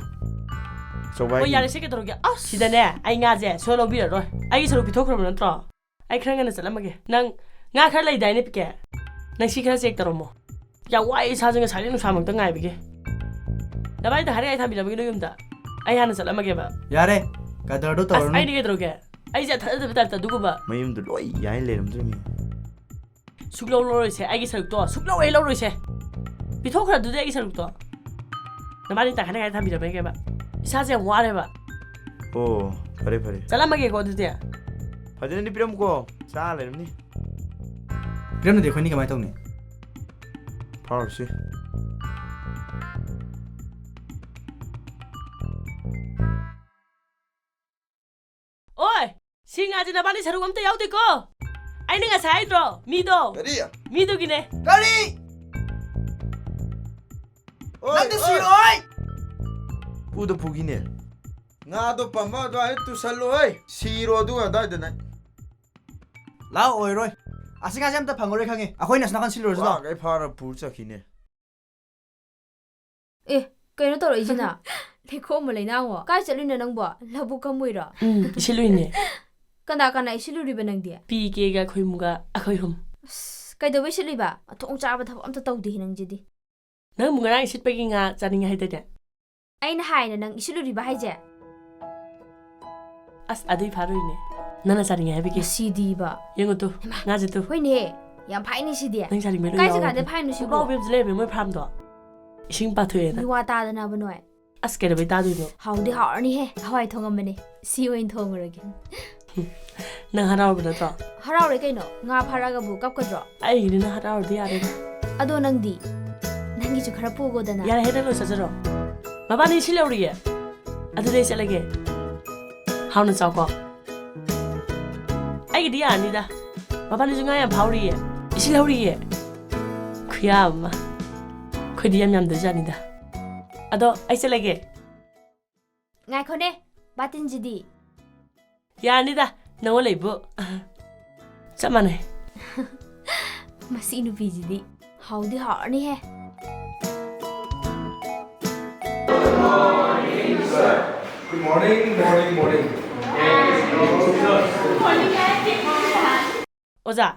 ꯑꯆꯧꯕ ꯍꯣꯏ, ꯍꯥꯏꯈꯤꯕꯅꯤ꯫ ꯌꯥꯔꯦ, ꯁꯦ, ꯀꯩꯗꯧꯔꯒꯦ? ꯑꯁ! ꯁꯤꯗꯅꯦ, ꯑꯩ ꯉꯥꯁꯦ ꯁꯣꯏ ꯂꯧꯕꯤꯔꯔꯣꯏ꯫ ꯑꯩꯒꯤ ꯁꯔꯨꯛ ꯄꯤꯊꯣꯛꯈ꯭ꯔꯕ ꯅꯠꯇ꯭ꯔꯣ? ꯑꯩ ꯈꯔ ꯉꯟꯅ ꯆꯠꯂꯝꯃꯒꯦ꯫ ꯅꯪ ꯉꯥ ꯈꯔ ꯂꯩꯗꯥꯏꯅꯦ, ꯄꯤꯀꯦ? ꯅꯪ ꯁꯤ ꯈꯔ ꯆꯦꯛ ꯇꯧꯔꯝꯃꯣ꯫ ꯌꯥꯝ ꯋꯥꯏ ꯏꯁꯥꯁꯦ, ꯉꯁꯥꯏꯗꯩ ꯅꯨꯡꯁꯥꯃꯛꯇ ꯉꯥꯏꯕꯒꯤ꯫ ꯅꯕꯥꯏꯗ ꯍꯥꯏꯔꯦ ꯑꯩ ꯊꯝꯕꯤꯔꯝꯃꯒꯦ ꯅꯣꯏ ꯌꯨꯝꯗ꯫ ꯑꯩ ꯍꯥꯟꯅ ꯆꯠꯂꯝꯃꯒꯦꯕ꯫ ꯌꯥꯔꯦ, ꯀꯗꯔꯗꯣ ꯑꯁ, ꯇꯧꯔꯅꯨ꯫ ꯑꯩꯗꯤ ꯀꯩꯗꯧꯔꯒꯦ? ꯑꯩꯁꯦ ꯊꯥꯖꯗꯕ ꯇꯥꯏꯞꯇ ꯑꯗꯨꯒꯨꯝꯕ꯫ ꯃꯌꯨꯝꯗ ꯂꯣꯏ ꯌꯥꯏ ꯂꯩꯔꯝꯗ꯭ꯔꯃꯤ꯫ ꯁꯨꯛꯂꯧ ꯂꯧꯔꯣꯏꯁꯦ, ꯑꯩꯒꯤ ꯁꯔꯨꯛꯇꯣ ꯁꯨꯛꯂꯧ ꯍꯦꯛ ꯂꯧꯔꯣꯏꯁꯦ꯫ ꯄꯤꯊꯣꯛꯈ꯭ꯔ ꯑꯗꯨꯗꯤ ꯑꯩꯒꯤ ꯁꯔꯨꯛꯇꯣ꯫ ꯅꯕꯥꯅꯤ ꯇꯪꯈꯥꯏ ꯇꯪꯈꯥꯏ ꯊꯝꯕꯤꯔꯝꯃꯒꯦꯕ꯫ ꯏꯁꯥꯁꯦ ꯌꯥꯝ ꯋꯥꯔꯦꯕ꯫ ꯑꯣ, ꯐꯔꯦ, ꯐꯔꯦ꯫ ꯆꯠꯂꯝꯃꯒꯦꯀꯣ ꯑꯗꯨꯗꯤ꯫ ꯐꯖꯅꯗꯤ ꯄꯤꯔꯝꯃꯨꯀꯣ, ꯆꯥ ꯂꯩꯔꯝꯅꯤ꯫ ꯄꯤꯔꯝꯗ꯭ꯔꯗꯤ ꯑꯩꯈꯣꯏꯅꯤ ꯀꯃꯥꯏꯅ ꯇꯧꯅꯤ? ꯐꯥꯎꯔꯁꯤ꯫ ꯑꯣꯏ! ꯁꯤ ꯉꯥꯁꯦ ꯅꯕꯥꯅꯤ ꯁꯔꯨꯛ ꯑꯝꯇ ꯌꯥꯎꯗꯦꯀꯣ? ꯑꯩꯅ ꯉꯁꯥꯏ ꯍꯥꯏꯗ꯭ꯔꯣ? ꯃꯤꯗꯣ꯫ ꯀꯔꯤ? ꯃꯤꯗꯨꯒꯤꯅꯦ꯫ ꯀꯔꯤ? ꯑꯣꯏ, ꯅꯪꯗꯤ ꯑꯣꯏ꯫ ꯁꯤꯔꯣꯏ! ꯄꯨꯗ ꯄꯨꯈꯤꯅꯦ꯫ ꯉꯥꯗꯣ ꯄꯝꯕ ꯑꯗꯨꯋꯥꯏꯗ ꯇꯨꯁꯜꯂꯣ, ꯍꯩ꯫ ꯁꯤꯔꯣ ꯑꯗꯨꯒ ꯑꯗꯨꯋꯥꯏꯗ ꯅꯪ꯫ ꯂꯥꯛꯑꯣ, ꯑꯣꯏꯔꯣꯏ꯫ ꯑꯁꯤ ꯉꯥꯁꯦ ꯑꯝꯇ ꯐꯪꯉꯔꯣꯏ ꯈꯪꯉꯦ꯫ ꯑꯩꯈꯣꯏꯅ ꯑꯁꯣꯝ ꯅꯥꯀꯟ ꯁꯤꯜꯂꯨꯔꯁꯤ ꯂꯥꯛꯑꯣ꯫ ꯋꯥꯈꯩ ꯐꯥꯔ ꯄꯨ ꯆꯠꯈꯤꯅꯦ꯫ ꯑꯦ, ꯀꯩꯅꯣ ꯇꯧꯔꯛꯏꯁꯤꯅ? ꯂꯩꯈꯣꯝ ꯑꯃ ꯂꯩꯅꯥꯡꯉꯣ꯫ ꯀꯥꯏ ꯆꯠꯂꯨꯏꯅꯣ ꯅꯪꯕꯣ? ꯂꯧꯕꯨꯛ ꯀꯝꯃꯨꯏꯔꯣ? ꯎꯝ, ꯏꯁꯤꯜꯂꯨꯏꯅꯦ꯫ ꯀꯅꯥ ꯀꯅꯥ ꯏꯁꯤꯜꯂꯨꯔꯤꯕ ꯅꯪꯗꯤ? ꯄꯤ ꯀꯦꯒ ꯈꯣꯏꯃꯨꯒ ꯑꯩꯈꯣꯏ ꯑꯍꯨꯝ꯫ ꯑꯁ, ꯀꯩꯗꯧꯕꯩ ꯏꯁꯤꯜꯂꯤꯕ? ꯃꯊꯣꯡ ꯆꯥꯕ ꯊꯕꯛ ꯑꯝꯇ ꯇꯧꯗꯦꯍꯦ ꯅꯪꯁꯤꯗꯤ꯫ ꯅꯪꯕꯨ ꯉꯔꯥꯡ ꯏꯁꯤꯠꯄꯒꯤ ꯉꯥ ꯆꯥꯅꯤꯡꯉꯦ ꯍꯥꯏꯗꯥꯏꯅꯦ? ꯑꯩꯅ ꯍꯥꯏꯅ ꯅꯪ ꯏꯁꯤꯜꯂꯨꯔꯤꯕ ꯍꯥꯏꯁꯦ? ꯑꯁ, ꯑꯗꯨꯏ ꯐꯥꯔꯨꯏꯅꯦ꯫ ꯅꯪꯅ ꯆꯥꯅꯤꯡꯉꯦ ꯍꯥꯏꯕꯒꯤ꯫ ꯁꯤꯗꯤꯕ꯫ ꯌꯦꯡꯉꯨ ꯇꯨ, ꯍꯩꯃꯥ꯫ ꯉꯥꯁꯦ ꯇꯨ꯫ ꯍꯣꯏꯅꯦ, ꯌꯥꯝ ꯐꯥꯏꯅꯦ ꯁꯤꯗꯤ꯫ ꯅꯪ ꯆꯥꯅꯤꯡꯕ ꯂꯣꯏ ꯀꯥꯏ ꯌꯥꯎꯔꯕꯅꯦ꯫ ꯖꯒꯥꯗ ꯐꯥꯏꯅꯣ ꯁꯤꯕꯣ? ꯄꯨꯛꯂꯥꯎꯕꯤ ꯑꯃꯁꯨ ꯂꯩꯔꯝꯃꯦ ꯃꯣꯏ ꯐꯥꯔꯝꯗꯣ꯫ ꯏꯁꯤꯡ ꯄꯥꯊꯣꯛꯑꯦꯅ꯫ ꯃꯤꯋꯥ ꯇꯥꯗꯅꯕ ꯅꯣꯏ꯫ ꯑꯁ, ꯀꯩꯗꯧꯕꯩ ꯇꯥꯗꯣꯏꯅꯣ? ꯍꯥꯎꯗꯤ ꯍꯥꯎꯔꯅꯤꯍꯦ, ꯍꯋꯥꯏ ꯊꯣꯡꯉꯝꯕꯅꯦ꯫ ꯁꯤ ꯑꯣꯏꯅ ꯊꯣꯡꯉꯨꯔꯒꯦ꯫ ꯅꯪ ꯍꯔꯥꯎꯔꯕ ꯅꯠꯇ꯭ꯔꯣ? ꯍꯔꯥꯎꯔꯦ ꯀꯩꯅꯣ, ꯉꯥ ꯐꯥꯔꯛꯑꯒꯕꯨ ꯀꯞꯀꯗ꯭ꯔꯣ? ꯑꯩꯒꯤꯗꯤ ꯅꯪ ꯍꯔꯥꯎꯔꯗꯤ ꯌꯥꯔꯦꯗ꯫ ꯑꯗꯣ ꯅꯪꯗꯤ? ꯅꯪꯒꯤꯁꯨ ꯈꯔ ꯄꯨꯒꯣꯗꯅ꯫ ꯌꯥꯔꯦꯍꯦ, ꯅꯪ ꯂꯣꯏ ꯆꯥꯖꯔꯣ꯫ ꯃꯕꯥꯅꯤ ꯁꯤ ꯂꯧꯔꯤꯌꯦ꯫ ꯑꯗꯨꯗꯤ ꯑꯩ ꯆꯠꯂꯒꯦ꯫ ꯍꯥꯎꯅ ꯆꯥꯎꯀꯣ꯫ ꯑꯩꯒꯤꯗꯤ ꯌꯥꯔꯅꯤꯗ꯫ ꯃꯕꯥꯅꯤꯁꯨ ꯉꯥ ꯌꯥꯝ ꯐꯥꯎꯔꯤꯌꯦ꯫ ꯏꯁꯤꯜ ꯍꯧꯔꯤꯌꯦ꯫ ꯈꯨꯌꯥ ꯑꯃ꯫ ꯑꯩꯈꯣꯏꯗꯤ ꯌꯥꯝ ꯌꯥꯝꯗꯖꯥꯠꯅꯤꯗ꯫ ꯑꯗꯣ ꯑꯩ ꯆꯠꯂꯒꯦ꯫ ꯉꯥꯏꯈꯣꯅꯦ, ꯕꯥꯇꯤꯟꯁꯤꯗꯤ? ꯌꯥꯔꯅꯤꯗ, ꯅꯉꯣꯟ ꯂꯩꯕꯨ꯫ ꯆꯞ ꯃꯥꯟꯅꯩ꯫ ꯃꯁꯤ ꯅꯨꯄꯤꯁꯤꯗꯤ ꯍꯥꯎꯗꯤ ꯍꯥꯎꯔꯅꯤꯍꯦ꯫ Good morning, morning, morning. ꯑꯣꯖꯥ,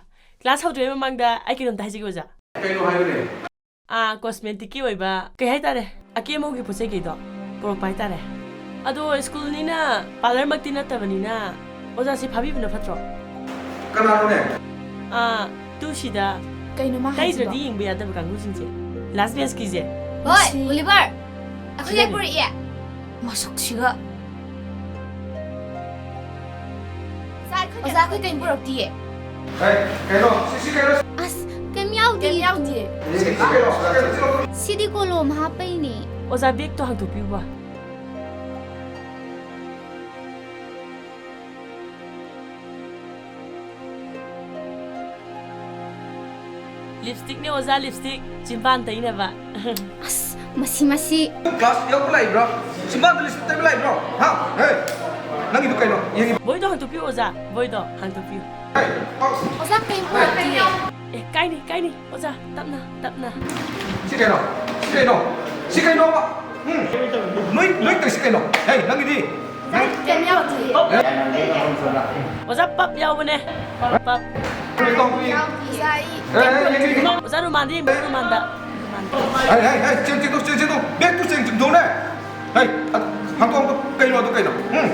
class ꯍꯧꯗ꯭ꯔꯤꯉꯩ ꯃꯃꯥꯡꯗ ꯑꯩ ꯀꯩꯅꯣꯝꯇ ꯍꯥꯏꯖꯒꯦ, ꯑꯣꯖꯥ꯫ ꯀꯩꯅꯣ ꯍꯥꯏꯌꯨꯅꯦ? ꯑꯥ, cosmeticꯀꯤ ꯑꯣꯏꯕ, ꯀꯩ ꯍꯥꯏꯇꯥꯔꯦ, ꯑꯀꯦ ꯑꯃꯧꯒꯤ ꯄꯣꯠ ꯆꯩ ꯀꯩꯗꯣ ꯄꯨꯔꯛꯄ ꯍꯥꯏꯇꯥꯔꯦ꯫ ꯑꯗꯣ schoolꯅꯤꯅ, parlourꯃꯛꯇꯤ ꯅꯠꯇꯕꯅꯤꯅ, ꯑꯣꯖꯥꯁꯤ ꯐꯥꯕꯤꯕꯅ ꯐꯠꯇ꯭ꯔꯣ? ꯀꯅꯥꯅꯣꯅꯦ? ꯑꯥ, ꯇꯨ ꯁꯤꯗ ꯀꯩꯅꯣ ꯃꯥ ꯍꯥꯏꯁꯤꯕꯣ? ꯇꯩꯗ꯭ꯔꯗꯤ ꯌꯦꯡꯕ ꯌꯥꯗꯕ ꯀꯥꯡꯕꯨꯁꯤꯡꯁꯦ, last benchꯀꯤꯁꯦ꯫ ꯍꯣꯏ, ꯃꯁꯤ ꯑꯣꯂꯤꯚꯔ, ꯑꯩꯈꯣꯏ ꯁꯤꯗꯅꯦ꯫ ꯄꯨꯔꯛꯑꯦ꯫ ꯃꯁꯛꯁꯤꯒ꯫ ꯑꯣꯖꯥ, ꯑꯩꯈꯣꯏ ꯀꯩꯝ ꯄꯨꯔꯛꯇꯤꯌꯦ꯫ ꯍꯦ, ꯀꯩꯅꯣ? ꯁꯤ, ꯁꯤ ꯀꯩꯅꯣ? ꯑꯁ, ꯀꯩꯝ ꯌꯥꯎꯗꯤꯌꯦ꯫ ꯀꯩꯝ ꯌꯥꯎꯗꯤꯌꯦ꯫ ꯁꯤ, ꯁꯤ ꯀꯩꯅꯣ? ꯁꯤ ꯀꯩꯅꯣ? ꯁꯤ ꯀꯩꯅꯣ? ꯁꯤꯗꯤ ꯀꯣꯂꯣꯝ ꯍꯥꯞꯄꯩꯅꯦ꯫ ꯑꯣꯖꯥ, bagꯇꯣ ꯍꯥꯡꯗꯣꯛꯄꯤꯌꯨꯕ꯫ Lipstickꯅꯦ ꯑꯣꯖꯥ, lipstick꯫ ꯆꯤꯝꯕꯥꯟ ꯇꯩꯅꯕ꯫ ꯑꯁ, ꯃꯁꯤ, ꯃꯁꯤ꯫ Class ꯌꯥꯎꯕ ꯂꯥꯛꯏꯕ꯭ꯔꯣ? ꯆꯤꯝꯕꯥꯟꯗ lipstick ꯇꯩꯕ ꯂꯥꯛꯏꯕ꯭ꯔꯣ? ꯍꯥ? ꯍꯦ! ꯅꯪꯒꯤꯗꯨ ꯀꯩꯅꯣ? ꯌꯦꯡꯉꯤ- ꯕꯣꯏꯗꯣ ꯍꯥꯡꯇꯣꯛꯄꯤꯌꯨ ꯑꯣꯖꯥ, ꯕꯣꯏꯗꯣ ꯍꯥꯡꯇꯣꯛꯄꯤꯌꯨ꯫ ꯍꯦ! ꯑꯁ! ꯑꯣꯖꯥ, ꯀꯩꯝ ꯄꯨꯔꯛꯇꯤꯌꯦ꯫ ꯑꯦ, ꯀꯥꯏꯅꯤ, ꯀꯥꯏꯅꯤ꯫ ꯑꯣꯖꯥ, ꯇꯞꯅ, ꯇꯞꯅ꯫ ꯁꯤ ꯀꯩꯅꯣ? ꯁꯤ ꯀꯩꯅꯣ? ꯁꯤ ꯀꯩꯅꯣꯕ? ꯎꯝ? ꯅꯣꯏ, ꯅꯣꯏ ꯇꯧꯔꯤꯁꯤ ꯀꯩꯅꯣ? ꯍꯦ, ꯅꯪꯒꯤꯗꯤ? ꯀꯩꯝ ꯌꯥꯎꯗꯤꯌꯦ꯫ ꯑꯣꯖꯥ, ꯄꯞ ꯌꯥꯎꯕꯅꯦ꯫ ꯄꯞ꯫ ꯀꯩꯅꯣ ꯇꯧꯕꯤ? ꯑꯣꯖꯥ, ꯑꯩ ꯑꯦ, ꯑꯦ, ꯑꯦ, ꯑꯦ꯫ ꯑꯣꯖꯥ, ꯔꯨꯃꯥꯟꯗꯤ ꯌꯦꯡꯕꯤꯌꯨ, ꯔꯨꯃꯥꯟꯗ꯫ ꯔꯨꯃꯥꯟꯗ꯫ ꯍꯦ, ꯍꯦ, ꯍꯦ, ꯆꯦꯟ, ꯆꯦꯟꯊꯣꯛ, ꯆꯦꯟ, ꯆꯦꯟꯊꯣꯛ꯫ Bagꯇꯨ ꯆꯦꯟ, ꯆꯦꯟꯊꯣꯛꯅꯦ꯫ ꯍꯦ, ꯍꯥꯡꯇꯣꯛ, ꯍꯥꯡꯇꯣꯛ꯫ ꯀꯩꯅꯣ ꯑꯗꯨ ꯀꯩꯅꯣ? ꯎꯝ?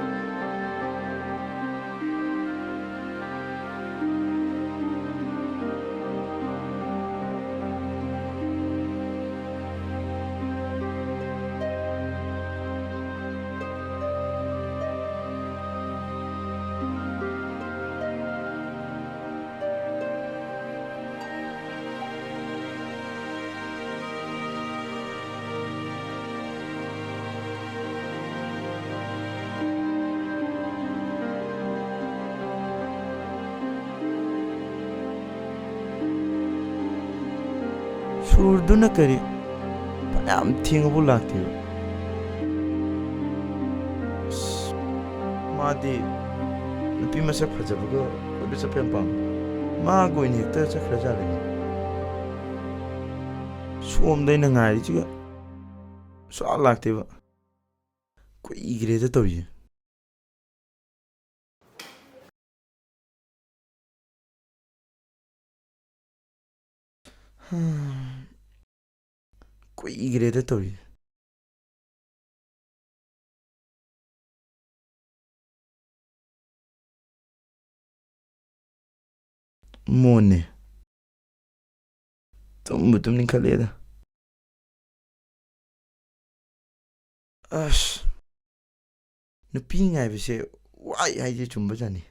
ꯄꯨꯔꯗꯨꯅ ꯀꯔꯤ? ꯐꯅꯌꯥꯝ ꯊꯦꯡꯉꯕꯨ ꯂꯥꯛꯇꯦꯕ꯫ ꯑꯁ, ꯃꯥꯗꯤ ꯅꯨꯄꯤ ꯃꯁꯛ ꯐꯖꯕꯒ ꯀꯣꯏꯕ ꯆꯠꯄ ꯌꯥꯝ ꯄꯥꯝꯃꯤ꯫ ꯃꯥꯒ ꯑꯣꯏꯅ ꯍꯦꯛꯇ ꯆꯠꯈ꯭ꯔꯖꯥꯠꯂ꯫ ꯁꯣꯝꯗ ꯑꯩꯅ ꯉꯥꯏꯔꯤꯁꯤꯒ ꯁꯨꯡꯂꯥꯛ ꯂꯥꯛꯇꯦꯕ꯫ ꯀꯨꯏꯈ꯭ꯔꯦꯗ ꯇꯧꯔꯤꯁꯦ꯫ ꯀꯨꯏꯈ꯭ꯔꯦꯗ ꯇꯧꯔꯤꯁꯦ꯫ ꯃꯣꯟꯅꯦ꯫ ꯇꯨꯝꯕꯨ ꯇꯨꯝꯅꯤꯡꯈꯠꯂꯛꯑꯦꯗ꯫ ꯑꯁ, ꯅꯨꯄꯤ ꯉꯥꯏꯕꯁꯦ ꯋꯥꯏ ꯍꯥꯏꯁꯦ ꯆꯨꯝꯕꯖꯥꯠꯅꯤ꯫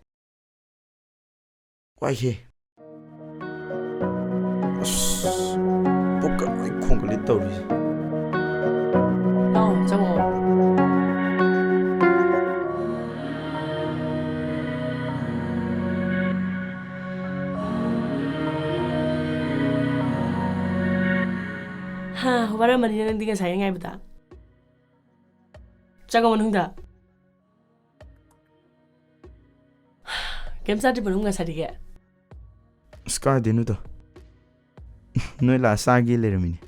ꯋꯥꯏꯍꯦ꯫ ꯑꯁ, ꯄꯨꯛꯀ ꯂꯣꯏ ꯈꯣꯡꯒꯠꯂꯦ ꯇꯧꯔꯤꯁꯦ꯫ ꯂꯥꯛꯑꯣ, ꯆꯪꯉꯛꯑꯣ꯫ ꯍꯥ, ꯋꯥꯔꯝꯃꯅꯤꯅꯦ ꯅꯪꯗꯤ ꯉꯁꯥꯏ ꯉꯥꯏꯕꯗ꯫ ꯆꯪꯉꯣ ꯃꯅꯨꯡꯗ꯫ ꯀꯩꯝ ꯆꯥꯗ꯭ꯔꯤꯕꯣ ꯅꯪ ꯉꯁꯥꯏꯗꯒꯤ? ꯑꯁ, ꯀꯥꯏꯗꯩꯅꯣꯗ꯫ ꯅꯣꯏ ꯂꯥꯛꯑ ꯆꯥꯒꯦ ꯂꯩꯔꯝꯃꯤꯅꯦ꯫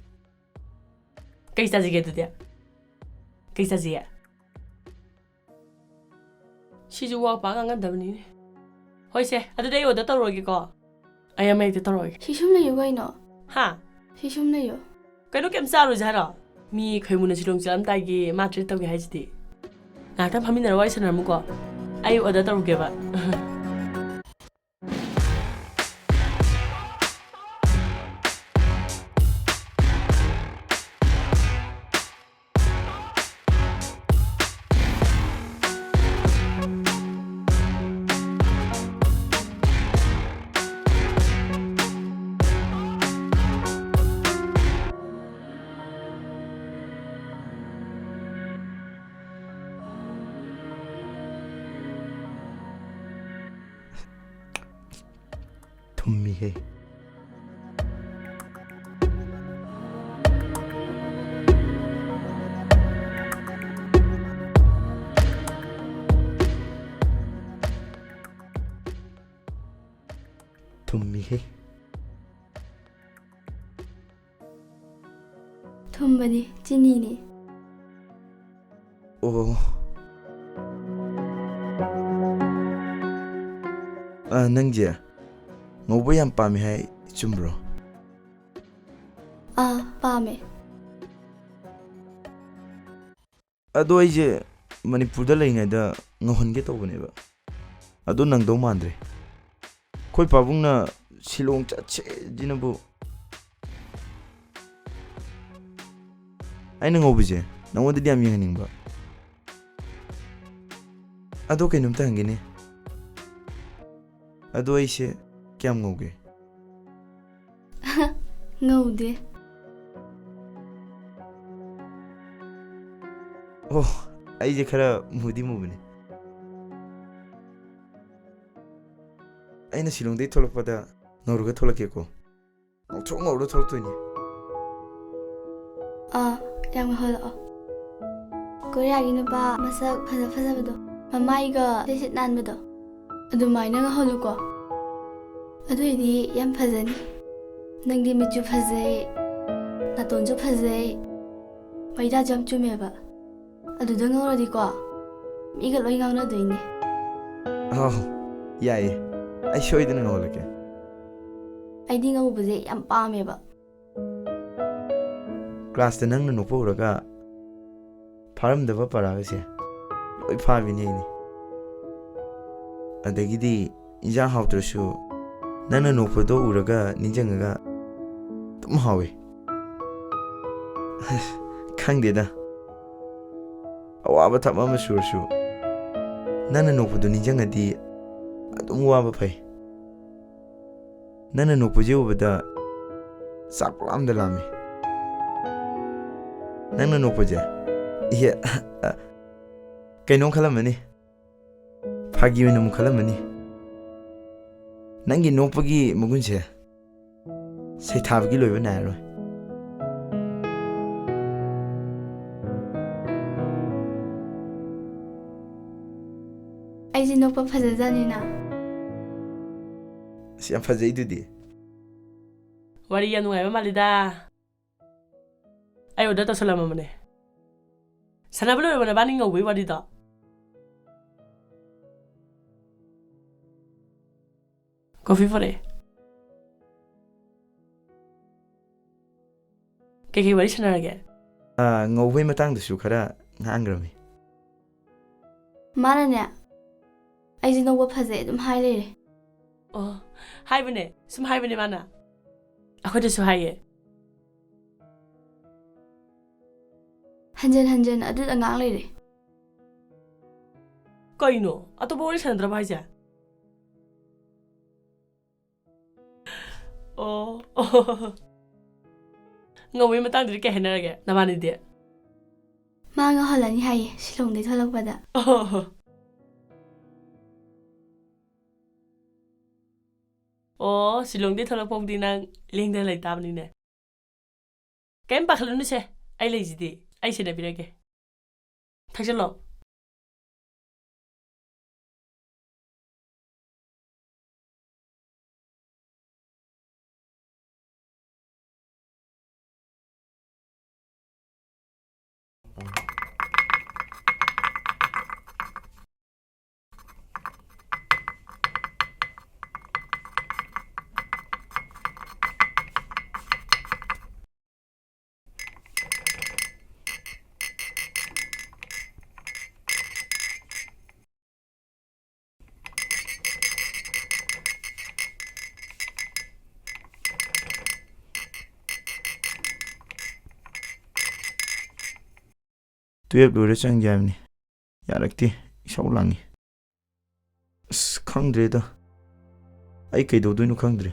ꯀꯩ ꯆꯥꯁꯤꯒꯦ ꯑꯗꯨꯗꯤ? ꯀꯩ ꯆꯥꯁꯤꯒꯦ? ꯁꯤꯁꯨ ꯋꯥ ꯄꯥꯛ ꯉꯥꯡꯒꯟꯗꯕꯅꯤꯅꯦ꯫ ꯍꯣꯏꯁꯦ, ꯑꯗꯨꯗꯤ ꯑꯩ order ꯇꯧꯔꯛꯑꯒꯦꯀꯣ꯫ ꯑꯩ ꯑꯃ ꯍꯦꯛꯇ ꯇꯧꯔꯛꯑꯒꯦ꯫ ꯁꯤ ꯁꯨꯝ ꯂꯩꯌꯨ ꯀꯩꯅꯣ꯫ ꯍꯥ? ꯁꯤ ꯁꯨꯝ ꯂꯩꯌꯨ꯫ ꯀꯩꯅꯣ, ꯀꯩꯝ ꯆꯥꯔꯣꯏꯁꯦ ꯍꯥꯏꯔꯣ? ꯃꯤ ꯈꯣꯏꯃꯨꯅ ꯁꯤꯂꯣꯡ ꯆꯠꯂꯝꯗꯥꯏꯒꯤ ꯃꯥ treat ꯇꯧꯒꯦ ꯍꯥꯏꯁꯤꯗꯤ꯫ ꯉꯥꯏꯍꯥꯛꯇꯪ ꯐꯝꯃꯤꯟꯅꯔ ꯋꯥꯔꯤ ꯁꯥꯟꯅꯔꯝꯃꯨꯀꯣ꯫ ꯑꯩ order ꯇꯧꯔꯨꯒꯦꯕ꯫ ꯊꯨꯝꯃꯤꯍꯦ꯫ ꯊꯨꯝꯃꯤꯍꯦ꯫ ꯊꯨꯝꯕꯅꯤ, ꯆꯤꯅꯤꯅꯤ꯫ ꯑꯣ꯫ ꯑ, ꯅꯪꯁꯦ ꯉꯧꯕ ꯌꯥꯝ ꯄꯥꯝꯃꯤ ꯍꯥꯏ, ꯆꯨꯝꯕ꯭ꯔꯣ? ꯑꯥ, ꯄꯥꯝꯃꯦ꯫ ꯑꯗꯣ ꯑꯩꯁꯦ ꯃꯅꯤꯄꯨꯔꯗ ꯂꯩꯔꯤꯉꯩꯗ ꯉꯧꯍꯟꯒꯦ ꯇꯧꯕꯅꯦꯕ꯫ ꯑꯗꯣ ꯅꯪꯗꯧ ꯃꯥꯟꯗ꯭ꯔꯦ꯫ ꯑꯩꯈꯣꯏ ꯄꯥꯕꯨꯡꯅ ꯁꯤꯂꯣꯡ ꯆꯠꯁꯦꯁꯤꯅꯕꯨ꯫ ꯑꯩꯅ ꯉꯧꯕꯁꯦ ꯅꯉꯣꯟꯗꯗꯤ ꯌꯥꯝ ꯌꯦꯡꯍꯟꯅꯤꯡꯕ꯫ ꯑꯗꯣ ꯀꯩꯅꯣꯝꯇ ꯍꯪꯒꯦꯅꯦ꯫ ꯑꯗꯣ ꯑꯩꯁꯦ ꯀꯌꯥꯝ ꯉꯧꯒꯦ? ꯉꯧꯗꯦ꯫ ꯑꯣ, ꯑꯩꯁꯦ ꯈꯔ ꯃꯨꯗꯤ ꯃꯨꯕꯅꯦ꯫ ꯑꯩꯅ ꯁꯤꯂꯣꯡꯗꯩ ꯊꯣꯛꯂꯛꯄꯗ ꯉꯧꯔꯒ ꯊꯣꯛꯂꯛꯀꯦꯀꯣ꯫ ꯉꯧꯊ꯭ꯔꯣꯛ ꯉꯧꯔꯒ ꯊꯣꯛꯂꯛꯇꯣꯏꯅꯦ꯫ ꯑꯥ, ꯌꯥꯝ ꯉꯧꯍꯜꯂꯛꯑꯣ꯫ ꯀꯣꯔꯤꯌꯥꯒꯤ ꯅꯨꯄꯥ ꯃꯁꯛ ꯐꯖ ꯐꯖꯕꯗꯣ, ꯃꯃꯥꯏꯒ ꯁꯤꯠ ꯁꯤꯠ ꯅꯥꯟꯕꯗꯣ, ꯑꯗꯨꯃꯥꯏꯅ ꯉꯧꯍꯜꯂꯨꯀꯣ꯫ ꯑꯗꯨꯏꯗꯤ ꯌꯥꯝ ꯐꯖꯅꯤ꯫ ꯅꯪꯗꯤ ꯃꯤꯠꯁꯨ ꯐꯖꯩ, ꯅꯥꯇꯣꯟꯁꯨ ꯐꯖꯩ, ꯃꯩꯗꯥꯁꯨ ꯌꯥꯝ ꯆꯨꯝꯃꯦꯕ꯫ ꯑꯗꯨꯗ ꯉꯧꯔꯗꯤꯀꯣ, ꯃꯤꯒ ꯂꯣꯏ ꯉꯥꯎꯅꯗꯣꯏꯅꯦ꯫ ꯑꯥꯎ, ꯌꯥꯏꯌꯦ꯫ ꯑꯩ ꯁꯣꯏꯗꯅ ꯉꯧꯍꯜꯂꯛꯀꯦ꯫ ꯑꯩꯗꯤ ꯉꯧꯕꯁꯦ ꯌꯥꯝ ꯄꯥꯝꯃꯦꯕ꯫ ꯀ꯭ꯂꯥꯁꯇ ꯅꯪꯅ ꯅꯣꯛꯄ ꯎꯔꯒ ꯐꯥꯔꯝꯗꯕ ꯄꯔꯥꯒꯁꯦ ꯂꯣꯏ ꯐꯥꯕꯤꯅꯦ ꯑꯩꯗꯤ꯫ ꯑꯗꯒꯤꯗꯤ ꯏꯟꯖꯥꯡ ꯍꯥꯎꯇ꯭ꯔꯁꯨ ꯅꯪꯅ ꯅꯣꯛꯄꯗꯣ ꯎꯔꯒ ꯅꯤꯡꯁꯤꯡꯉꯒ ꯑꯗꯨꯝ ꯍꯥꯎꯋꯤ꯫ ꯑꯁ, ꯈꯪꯗꯦꯗ꯫ ꯑꯋꯥꯕ ꯊꯕꯛ ꯑꯃ ꯁꯨꯔꯁꯨ ꯅꯪꯅ ꯅꯣꯛꯄꯗꯣ ꯅꯤꯡꯁꯤꯡꯉꯗꯤ ꯑꯗꯨꯝ ꯋꯥꯕ ꯐꯩ꯫ ꯅꯪꯅ ꯅꯣꯛꯄꯁꯦ ꯎꯕꯗ ꯆꯥꯛ ꯄꯨꯡꯂꯥꯝꯗ ꯂꯥꯝꯃꯤ꯫ ꯅꯪꯅ ꯅꯣꯛꯄꯁꯦ, ꯏꯍꯦ, ꯀꯩꯅꯣꯝ ꯈꯜꯂꯝꯃꯅꯤ꯫ ꯐꯥꯒꯤ ꯑꯣꯏꯅ ꯑꯃꯨꯛ ꯈꯜꯂꯝꯃꯅꯤ꯫ ꯅꯪꯒꯤ ꯅꯣꯛꯄꯒꯤ ꯃꯒꯨꯟꯁꯦ ꯁꯩꯊꯥꯕꯒꯤ ꯂꯣꯏꯕ ꯅꯥꯏꯔꯔꯣꯏ꯫ ꯑꯩꯁꯦ ꯅꯣꯛꯄ ꯐꯖꯖꯥꯠꯅꯤꯅ꯫ ꯑꯁ, ꯌꯥꯝ ꯐꯖꯩꯗꯨꯗꯤ꯫ ꯋꯥꯔꯤ ꯌꯥꯝ ꯅꯨꯡꯉꯥꯏꯕ ꯃꯥꯜꯂꯤꯗ꯫ ꯑꯩ order ꯇꯧꯁꯜꯂꯝꯃꯕꯅꯦ꯫ ꯁꯥꯟꯅꯕ ꯂꯣꯏꯔꯕ ꯅꯕꯥꯅꯤ ꯉꯧꯕꯩ ꯋꯥꯔꯤꯗꯣ? Coffee ꯄꯨꯔꯛꯑꯦ꯫ ꯀꯩꯀꯩ ꯋꯥꯔꯤ ꯁꯥꯟꯅꯔꯒꯦ? ꯑꯥ, ꯉꯧꯕꯩ ꯃꯇꯥꯡꯗꯁꯨ ꯈꯔ ꯉꯥꯡꯈ꯭ꯔꯃꯤ꯫ ꯃꯥꯅꯅꯦ, ꯑꯩꯁꯦ ꯅꯧꯕ ꯐꯖꯩ ꯑꯗꯨꯝ ꯍꯥꯏ ꯂꯩꯔꯦ꯫ ꯑꯣ, ꯍꯥꯏꯕꯅꯦ, ꯁꯨꯝ ꯍꯥꯏꯕꯅꯦ ꯃꯥꯅ꯫ ꯑꯩꯈꯣꯏꯗꯁꯨ ꯍꯥꯏꯌꯦ꯫ ꯍꯟꯖꯟ ꯍꯟꯖꯟ ꯑꯗꯨꯗ ꯉꯥꯡ ꯂꯩꯔꯦ꯫ ꯀꯩꯅꯣ? ꯑꯇꯣꯞꯄ ꯋꯥꯔꯤ ꯁꯥꯟꯅꯗ꯭ꯔꯕ ꯍꯥꯏꯁꯦ? ꯑꯣ, ꯑꯣ꯫ ꯉꯧꯕꯩ ꯃꯇꯥꯡꯗꯨꯗꯤ ꯀꯩ ꯍꯥꯏꯅꯔꯒꯦ, ꯅꯕꯥꯅꯤꯗꯤ? ꯃꯥ ꯉꯧꯍꯜꯂꯅꯤ ꯍꯥꯏꯌꯦ, ꯁꯤꯂꯣꯡꯗꯩ ꯊꯣꯛꯂꯛꯄꯗ꯫ ꯑꯣ꯫ ꯑꯣ, ꯁꯤꯂꯣꯡꯗꯩ ꯊꯣꯛꯂꯛꯄ ꯐꯥꯎꯗꯤ ꯅꯪ ꯂꯦꯡꯗꯅ ꯂꯩ ꯇꯥꯕꯅꯤꯅꯦ꯫ ꯀꯩꯝ ꯄꯥꯈꯠꯂꯨꯅꯨꯁꯦ, ꯑꯩ ꯂꯩꯁꯤꯗꯤ, ꯑꯩ ꯁꯦꯟꯅꯕꯤꯔꯒꯦ꯫ ꯊꯛꯆꯜꯂꯣ꯫ Twelve ꯂꯣꯏꯔ ꯆꯪꯒꯦ ꯍꯥꯏꯕꯅꯤ꯫ ꯌꯥꯔꯛꯇꯦ꯫ ꯏꯁꯧ ꯂꯥꯡꯉꯤ꯫ ꯑꯁ, ꯈꯪꯗ꯭ꯔꯦꯗ꯫ ꯑꯩ ꯀꯩꯗꯧꯗꯣꯏꯅꯣ ꯈꯪꯗ꯭ꯔꯦ꯫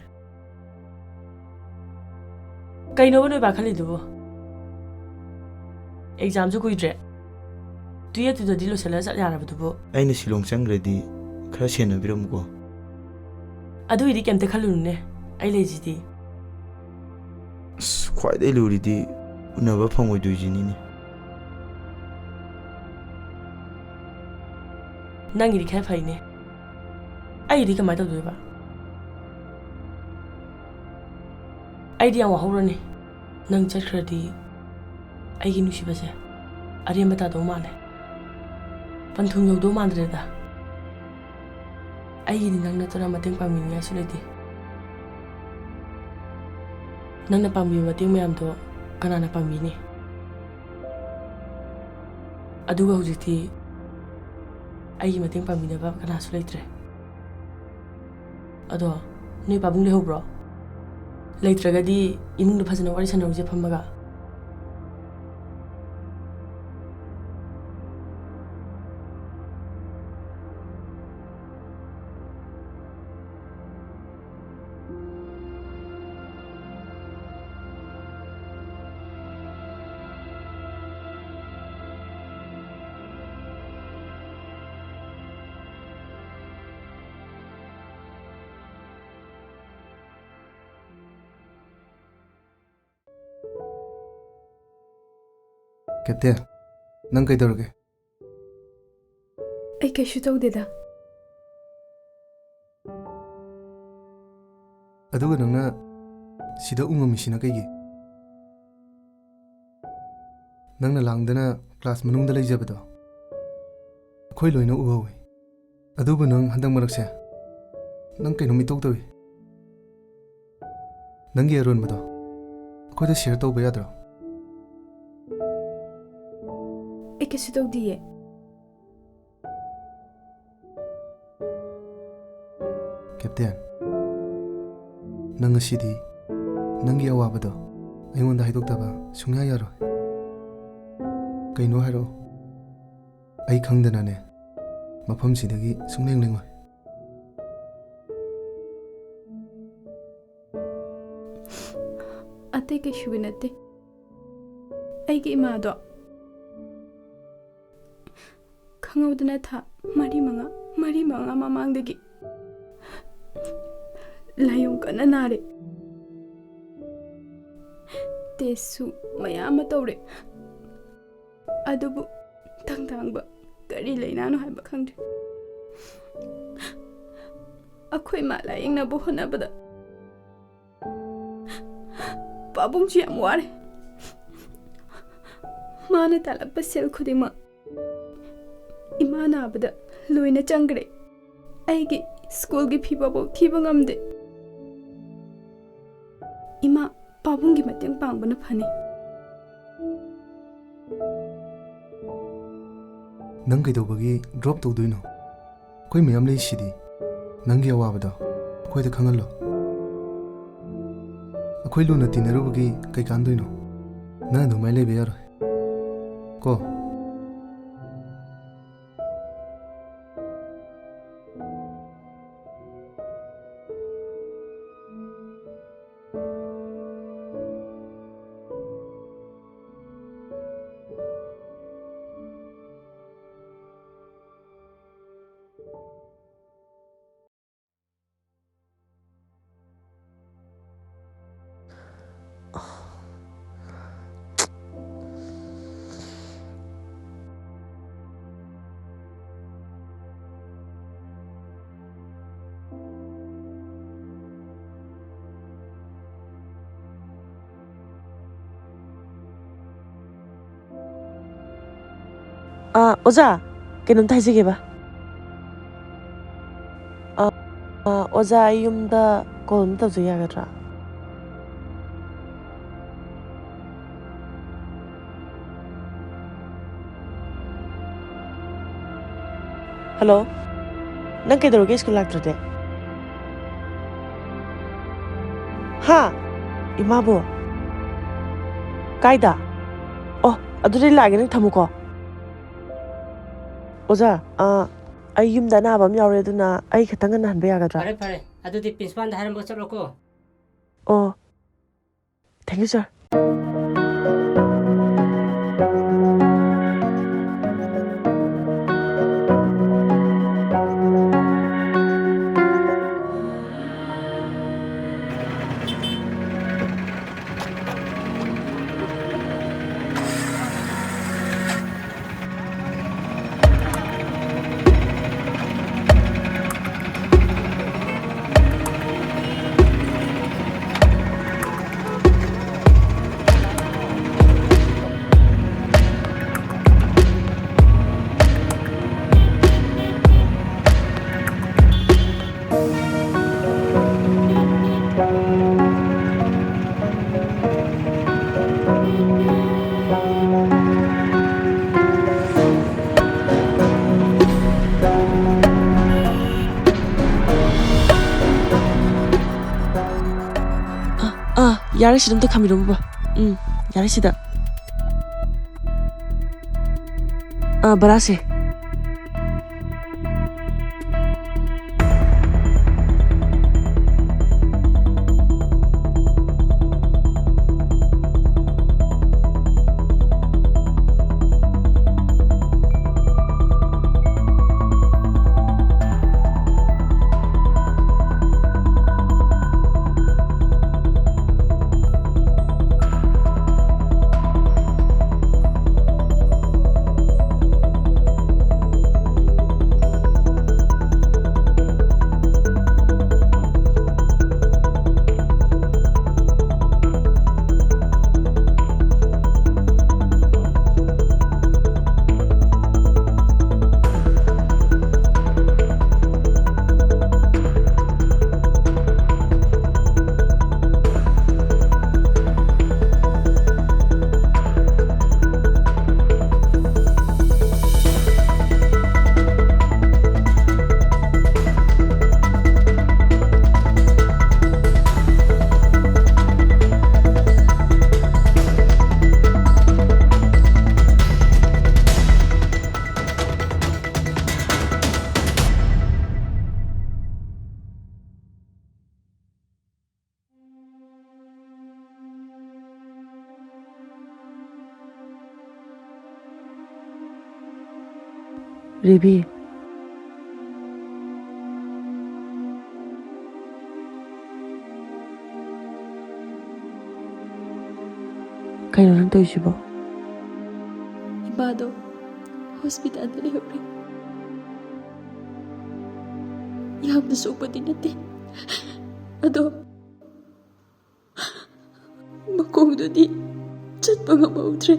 ꯀꯩꯅꯣꯕ ꯅꯣꯏ ꯄꯥꯈꯠꯂꯤꯗꯨꯕꯣ? Examꯁꯨ ꯀꯨꯏꯗ꯭ꯔꯦ꯫ Twelve ꯇꯨꯗꯗꯤ ꯂꯣꯏꯁꯤꯜꯂꯒ ꯆꯠ ꯌꯥꯔꯕꯗꯨꯕꯨ꯫ ꯑꯩꯅ ꯁꯤꯂꯣꯡ ꯆꯪꯈ꯭ꯔꯗꯤ ꯈꯔ ꯁꯦꯟꯅꯕꯤꯔꯝꯃꯨꯀꯣ꯫ ꯑꯗꯨꯒꯤꯗꯤ ꯀꯩꯝꯇ ꯈꯜꯂꯨꯅꯨꯅꯦ, ꯑꯩ ꯂꯩꯁꯤꯗꯤ꯫ ꯑꯁ, ꯈ꯭ꯋꯥꯏꯗꯩ ꯂꯨꯔꯤꯗꯤ ꯎꯅꯕ ꯐꯪꯉꯣꯏꯗꯣꯏꯁꯤꯅꯤꯅꯦ꯫ ꯅꯪꯒꯤꯗꯤ ꯈꯔ ꯐꯩꯅꯦ꯫ ꯑꯩꯒꯤꯗꯤ ꯀꯃꯥꯏ ꯇꯧꯗꯣꯏꯕ? ꯑꯩꯗꯤ ꯌꯥꯝ ꯋꯥꯍꯧꯔꯅꯤ꯫ ꯅꯪ ꯆꯠꯈ꯭ꯔꯗꯤ ꯑꯩꯒꯤ ꯅꯨꯡꯁꯤꯕꯁꯦ ꯑꯔꯦꯝꯕ ꯇꯥꯗꯧ ꯃꯥꯜꯂꯦ꯫ ꯄꯟꯊꯨꯡ ꯌꯧꯗꯧ ꯃꯥꯟꯗ꯭ꯔꯦꯗ꯫ ꯑꯩꯒꯤꯗꯤ ꯅꯪ ꯅꯠꯇꯅ ꯃꯇꯦꯡ ꯄꯥꯡꯕꯤꯅꯤꯡꯉꯥꯏꯁꯨ ꯂꯩꯇꯦ꯫ ꯅꯪꯅ ꯄꯥꯡꯕꯤꯕ ꯃꯇꯦꯡ ꯃꯌꯥꯝꯗꯣ ꯀꯅꯥꯅ ꯄꯥꯡꯕꯤꯅꯤ? ꯑꯗꯨꯒ ꯍꯧꯖꯤꯛꯇꯤ ꯑꯩꯒꯤ ꯃꯇꯦꯡ ꯄꯥꯡꯕꯤꯅꯕ ꯀꯅꯥꯁꯨ ꯂꯩꯇ꯭ꯔꯦ꯫ ꯑꯗꯣ ꯅꯣꯏ ꯄꯥꯕꯨꯡ ꯂꯩꯍꯧꯕ꯭ꯔꯣ? ꯂꯩꯇ꯭ꯔꯒꯗꯤ ꯏꯃꯨꯡꯗ ꯐꯖꯅ ꯋꯥꯔꯤ ꯁꯥꯟꯅꯔꯨꯁꯦ ꯐꯝꯃꯒ꯫ ꯀꯦꯞꯇꯦꯟ, ꯅꯪ ꯀꯩꯗꯧꯔꯒꯦ? ꯑꯩ ꯀꯩꯁꯨ ꯇꯧꯗꯦꯗ꯫ ꯑꯗꯨꯒ ꯅꯪꯅ ꯁꯤꯗ ꯎꯉꯝꯃꯤꯁꯤꯅ ꯀꯩꯒꯤ? ꯅꯪꯅ ꯂꯥꯡꯗꯅ ꯀ꯭ꯂꯥꯁ ꯃꯅꯨꯡꯗ ꯂꯩꯖꯕꯗꯣ ꯑꯩꯈꯣꯏ ꯂꯣꯏꯅ ꯎꯍꯧꯋꯤ꯫ ꯑꯗꯨꯕꯨ ꯅꯪ ꯍꯟꯗꯛ ꯃꯔꯛꯁꯦ ꯅꯪ ꯀꯩꯅꯣꯝ ꯏꯇꯧ ꯇꯧꯏ꯫ ꯅꯪꯒꯤ ꯑꯔꯣꯟꯕꯗꯣ ꯑꯩꯈꯣꯏꯗ ꯁꯤꯌꯔ ꯇꯧꯕ ꯌꯥꯗ꯭ꯔꯣ? ꯑꯩ ꯀꯩꯁꯨ ꯇꯧꯗꯤꯌꯦ꯫ ꯀꯦꯞꯇꯦꯟ, ꯅꯪ ꯉꯁꯤꯗꯤ ꯅꯪꯒꯤ ꯑꯋꯥꯕꯗꯣ ꯑꯩꯉꯣꯟꯗ ꯍꯥꯏꯗꯣꯛꯇꯕ ꯁꯨꯡꯌꯥ ꯌꯥꯔꯣꯏ꯫ ꯀꯩꯅꯣ ꯍꯥꯏꯔꯛꯑꯣ꯫ ꯑꯩ ꯈꯪꯗꯅꯅꯦ ꯃꯐꯝꯁꯤꯗꯒꯤ ꯁꯨꯡꯂꯦꯡ ꯂꯦꯡꯉꯣꯏ꯫ ꯑꯇꯩ ꯀꯩꯁꯨꯒꯤ ꯅꯠꯇꯦ꯫ ꯑꯩꯒꯤ ꯏꯃꯥꯗꯣ ꯈꯪꯍꯧꯗꯅ ꯊꯥ ꯃꯔꯤ ꯃꯉꯥ, ꯃꯔꯤ ꯃꯉꯥ ꯃꯃꯥꯡꯗꯒꯤ ꯂꯥꯏꯌꯣꯡ ꯀꯟꯅ ꯅꯥꯔꯦ꯫ ꯇꯦꯁꯁꯨ ꯃꯌꯥꯝ ꯑꯃ ꯇꯧꯔꯦ꯫ ꯑꯗꯨꯕꯨ ꯇꯪ ꯇꯥꯡꯕ ꯀꯔꯤ ꯂꯩꯅꯥꯅꯣ ꯍꯥꯏꯕ ꯈꯪꯗ꯭ꯔꯦ꯫ ꯑꯩꯈꯣꯏ ꯃꯥ ꯂꯥꯌꯦꯡꯅꯕ ꯍꯣꯠꯅꯕꯗ ꯄꯥꯕꯨꯡꯁꯨ ꯌꯥꯝ ꯋꯥꯔꯦ꯫ ꯃꯥꯅ ꯇꯥꯜꯂꯛꯄ ꯁꯦꯜ ꯈꯨꯗꯤꯡꯃꯛ ꯏꯃꯥ ꯅꯥꯕꯗ ꯂꯣꯏꯅ ꯆꯪꯈ꯭ꯔꯦ꯫ ꯑꯩꯒꯤ ꯁ꯭ꯀꯨꯜꯒꯤ ꯐꯤ ꯐꯥꯎꯕ ꯊꯤꯕ ꯉꯝꯗꯦ꯫ ꯏꯃꯥ, ꯄꯥꯕꯨꯡꯒꯤ ꯃꯇꯦꯡ ꯄꯥꯡꯕꯅ ꯐꯅꯤ꯫ ꯅꯪ ꯀꯩꯗꯧꯕꯒꯤ ꯗ꯭ꯔꯣꯞ ꯇꯧꯗꯣꯏꯅꯣ? ꯑꯩꯈꯣꯏ ꯃꯌꯥꯝ ꯂꯩꯁꯤꯗꯤ꯫ ꯅꯪꯒꯤ ꯑꯋꯥꯕꯗꯣ ꯑꯩꯈꯣꯏꯗ ꯈꯪꯍꯜꯂꯣ꯫ ꯑꯩꯈꯣꯏ ꯂꯨꯅ ꯇꯤꯟꯅꯔꯨꯕꯒꯤ ꯀꯩ ꯀꯥꯟꯗꯣꯏꯅꯣ? ꯅꯪ ꯑꯗꯨꯃꯥꯏꯅ ꯂꯩꯕ ꯌꯥꯔꯣꯏ ꯀꯣ꯫ ꯑꯥ, ꯑꯣꯖꯥ, ꯀꯩꯅꯣꯝꯇ ꯍꯥꯏꯖꯒꯦꯕ꯫ ꯑꯥ, ꯑꯥ, ꯑꯣꯖꯥ, ꯑꯩ ꯌꯨꯝꯗ ꯀꯣꯜ ꯑꯃ ꯇꯧꯖ ꯌꯥꯒꯗ꯭ꯔꯥ? ꯍꯜꯂꯣ? ꯅꯪ ꯀꯩꯗꯧꯔꯒꯦ ꯁ꯭ꯀꯨꯜ ꯂꯥꯛꯇ꯭ꯔꯗꯤ? ꯍꯥ? ꯏꯃꯥꯕꯣ? ꯀꯥꯏꯗ? ꯑꯣ, ꯑꯗꯨꯗꯤ ꯂꯥꯛꯑꯒꯦ, ꯅꯪ ꯊꯝꯃꯨꯀꯣ꯫ ꯑꯣꯖꯥ, ꯑꯥ, ꯑꯩ ꯌꯨꯝꯗ ꯑꯅꯥꯕ ꯑꯃ ꯌꯥꯎꯔꯦ, ꯑꯗꯨꯅ ꯑꯩ ꯈꯤꯇꯪ ꯉꯟꯅ ꯍꯟꯕ ꯌꯥꯒꯗ꯭ꯔꯥ? ꯐꯔꯦ, ꯐꯔꯦ꯫ ꯑꯗꯨꯗꯤ ꯄ꯭ꯔꯤꯟꯁꯤꯄꯥꯜꯗ ꯍꯥꯏꯔꯝꯃꯒ ꯆꯠꯂꯣꯀꯣ꯫ ꯑꯣ, thank you, sir. ꯌꯥꯔꯦ, ꯁꯤꯗ ꯑꯝꯇ ꯈꯥꯝꯕꯤꯔꯝꯃꯨꯕ꯫ ꯎꯝ, ꯌꯥꯔꯦ, ꯁꯤꯗ꯫ ꯑꯥ, ꯕꯔꯥꯁꯦ꯫ ꯔꯦꯕꯤ꯫ ꯀꯩꯅꯣ ꯅꯪ ꯇꯧꯔꯤꯁꯤꯕꯣ? ꯏꯃꯥꯗꯣ ꯍꯣꯁꯄꯤꯇꯥꯜꯗ ꯂꯩꯍꯧꯔꯦ꯫ ꯌꯥꯝꯅ ꯁꯣꯛꯄꯗꯤ ꯅꯠꯇꯦ, ꯑꯗꯣ ꯃꯈꯣꯡꯗꯨꯗꯤ ꯆꯠꯄ ꯉꯝꯍꯧꯗ꯭ꯔꯦ꯫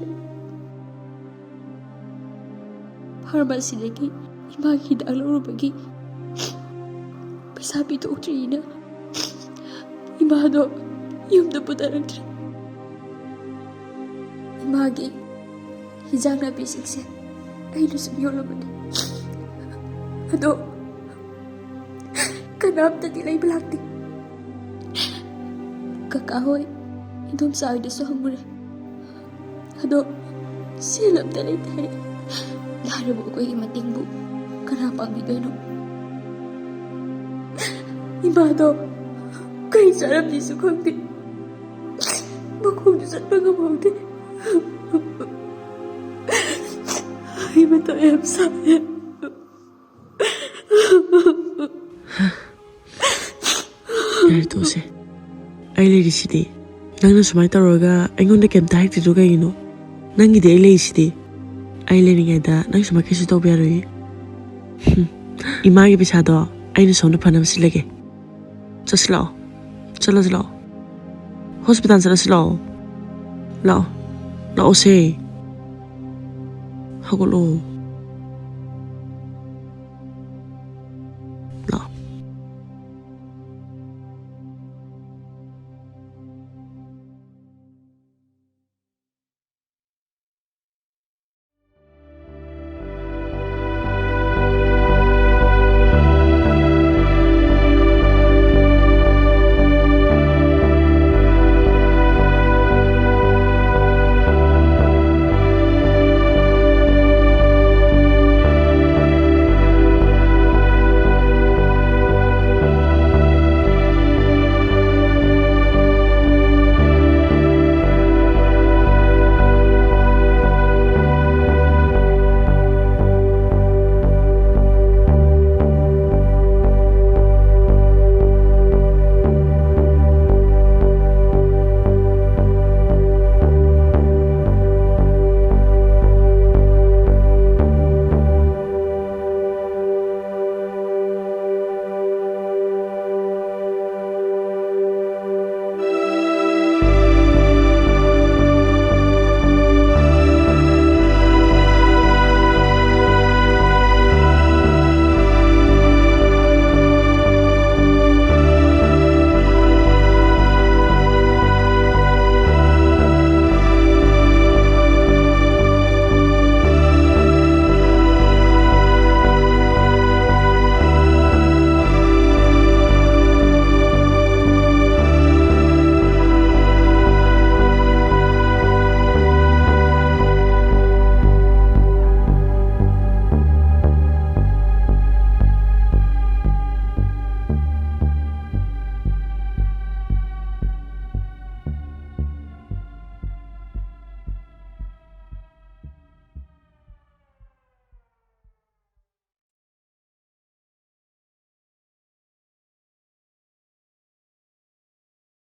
ꯐꯥꯔꯃꯥꯁꯤꯗꯒꯤ ꯏꯃꯥꯒꯤ ꯍꯤꯗꯥꯛ ꯂꯧꯔꯨꯕꯒꯤ ꯄꯩꯁꯥ ꯄꯤꯊꯣꯛꯇ꯭ꯔꯤꯅ ꯏꯃꯥꯗꯣ ꯌꯨꯝꯗ ꯄꯨꯊꯔꯛꯇ꯭ꯔꯦ꯫ ꯏꯃꯥꯒꯤ ꯍꯤꯟꯖꯥꯡ ꯅꯥꯄꯤꯁꯤꯡꯁꯦ ꯑꯩꯅ ꯁꯨꯝ ꯌꯣꯜꯂꯝꯕꯅꯤ꯫ ꯑꯗꯣ ꯀꯅꯥꯝꯇꯗꯤ ꯂꯩꯕ ꯂꯥꯛꯇꯦ꯫ ꯀꯀꯥ ꯍꯣꯏ ꯏꯗꯣꯝꯆꯥ ꯍꯣꯏꯗꯁꯨ ꯍꯪꯉꯨꯔꯦ꯫ ꯑꯗꯣ ꯁꯦꯜ ꯑꯝꯇ ꯂꯩꯇꯦ ꯍꯥꯏꯔꯛꯑꯦ꯫ ꯂꯥꯏꯔꯕ ꯑꯩꯈꯣꯏꯒꯤ ꯃꯇꯦꯡꯕꯨ ꯀꯅꯥ ꯄꯥꯡꯕꯤꯗꯣꯏꯅꯣ? ꯏꯃꯥꯗꯣ ꯀꯩ ꯆꯥꯔꯝꯅꯤꯁꯨ ꯈꯪꯗꯦ꯫ ꯃꯈꯣꯡꯁꯨ ꯆꯠꯄ ꯉꯝꯍꯧꯗꯦ꯫ ꯑꯩ ꯃꯊꯥ ꯌꯥꯝ ꯁꯥꯏꯌꯦ꯫ ꯌꯥꯔꯦ, ꯇꯣꯛꯑꯁꯦ꯫ ꯑꯩ ꯂꯩꯔꯤꯁꯤꯗꯤ꯫ ꯅꯪꯅ ꯁꯨꯃꯥꯏꯅ ꯇꯧꯔꯒ ꯑꯩꯉꯣꯟꯗ ꯀꯩꯝꯇ ꯍꯥꯏꯔꯛꯇ꯭ꯔꯤꯗꯣ ꯀꯩꯒꯤꯅꯣ? ꯅꯪꯒꯤꯗꯤ ꯑꯩ ꯂꯩꯔꯤꯁꯤꯗꯤ꯫ ꯑꯩ ꯂꯩꯔꯤꯉꯩꯗ ꯅꯪ ꯁꯨꯃꯥꯏꯅ ꯀꯩꯁꯨ ꯇꯧꯕ ꯌꯥꯔꯣꯏꯌꯦ꯫ ꯍꯨꯝ꯫ ꯏꯃꯥꯒꯤ ꯄꯩꯁꯥꯗꯣ ꯑꯩꯅ ꯁꯣꯝꯗ ꯐꯅꯕ ꯁꯤꯜꯂꯒꯦ꯫ ꯆꯠꯁꯤ ꯂꯥꯛꯑꯣ꯫ ꯆꯠꯂꯁꯤ ꯂꯥꯛꯑꯣ꯫ ꯍꯣꯁꯄꯤꯇꯥꯜ ꯆꯠꯂꯁꯤ ꯂꯥꯛꯑꯣ꯫ ꯂꯥꯛꯑꯣ꯫ ꯂꯥꯛꯑꯣꯁꯦ꯫ ꯍꯧꯒꯠꯂꯣ꯫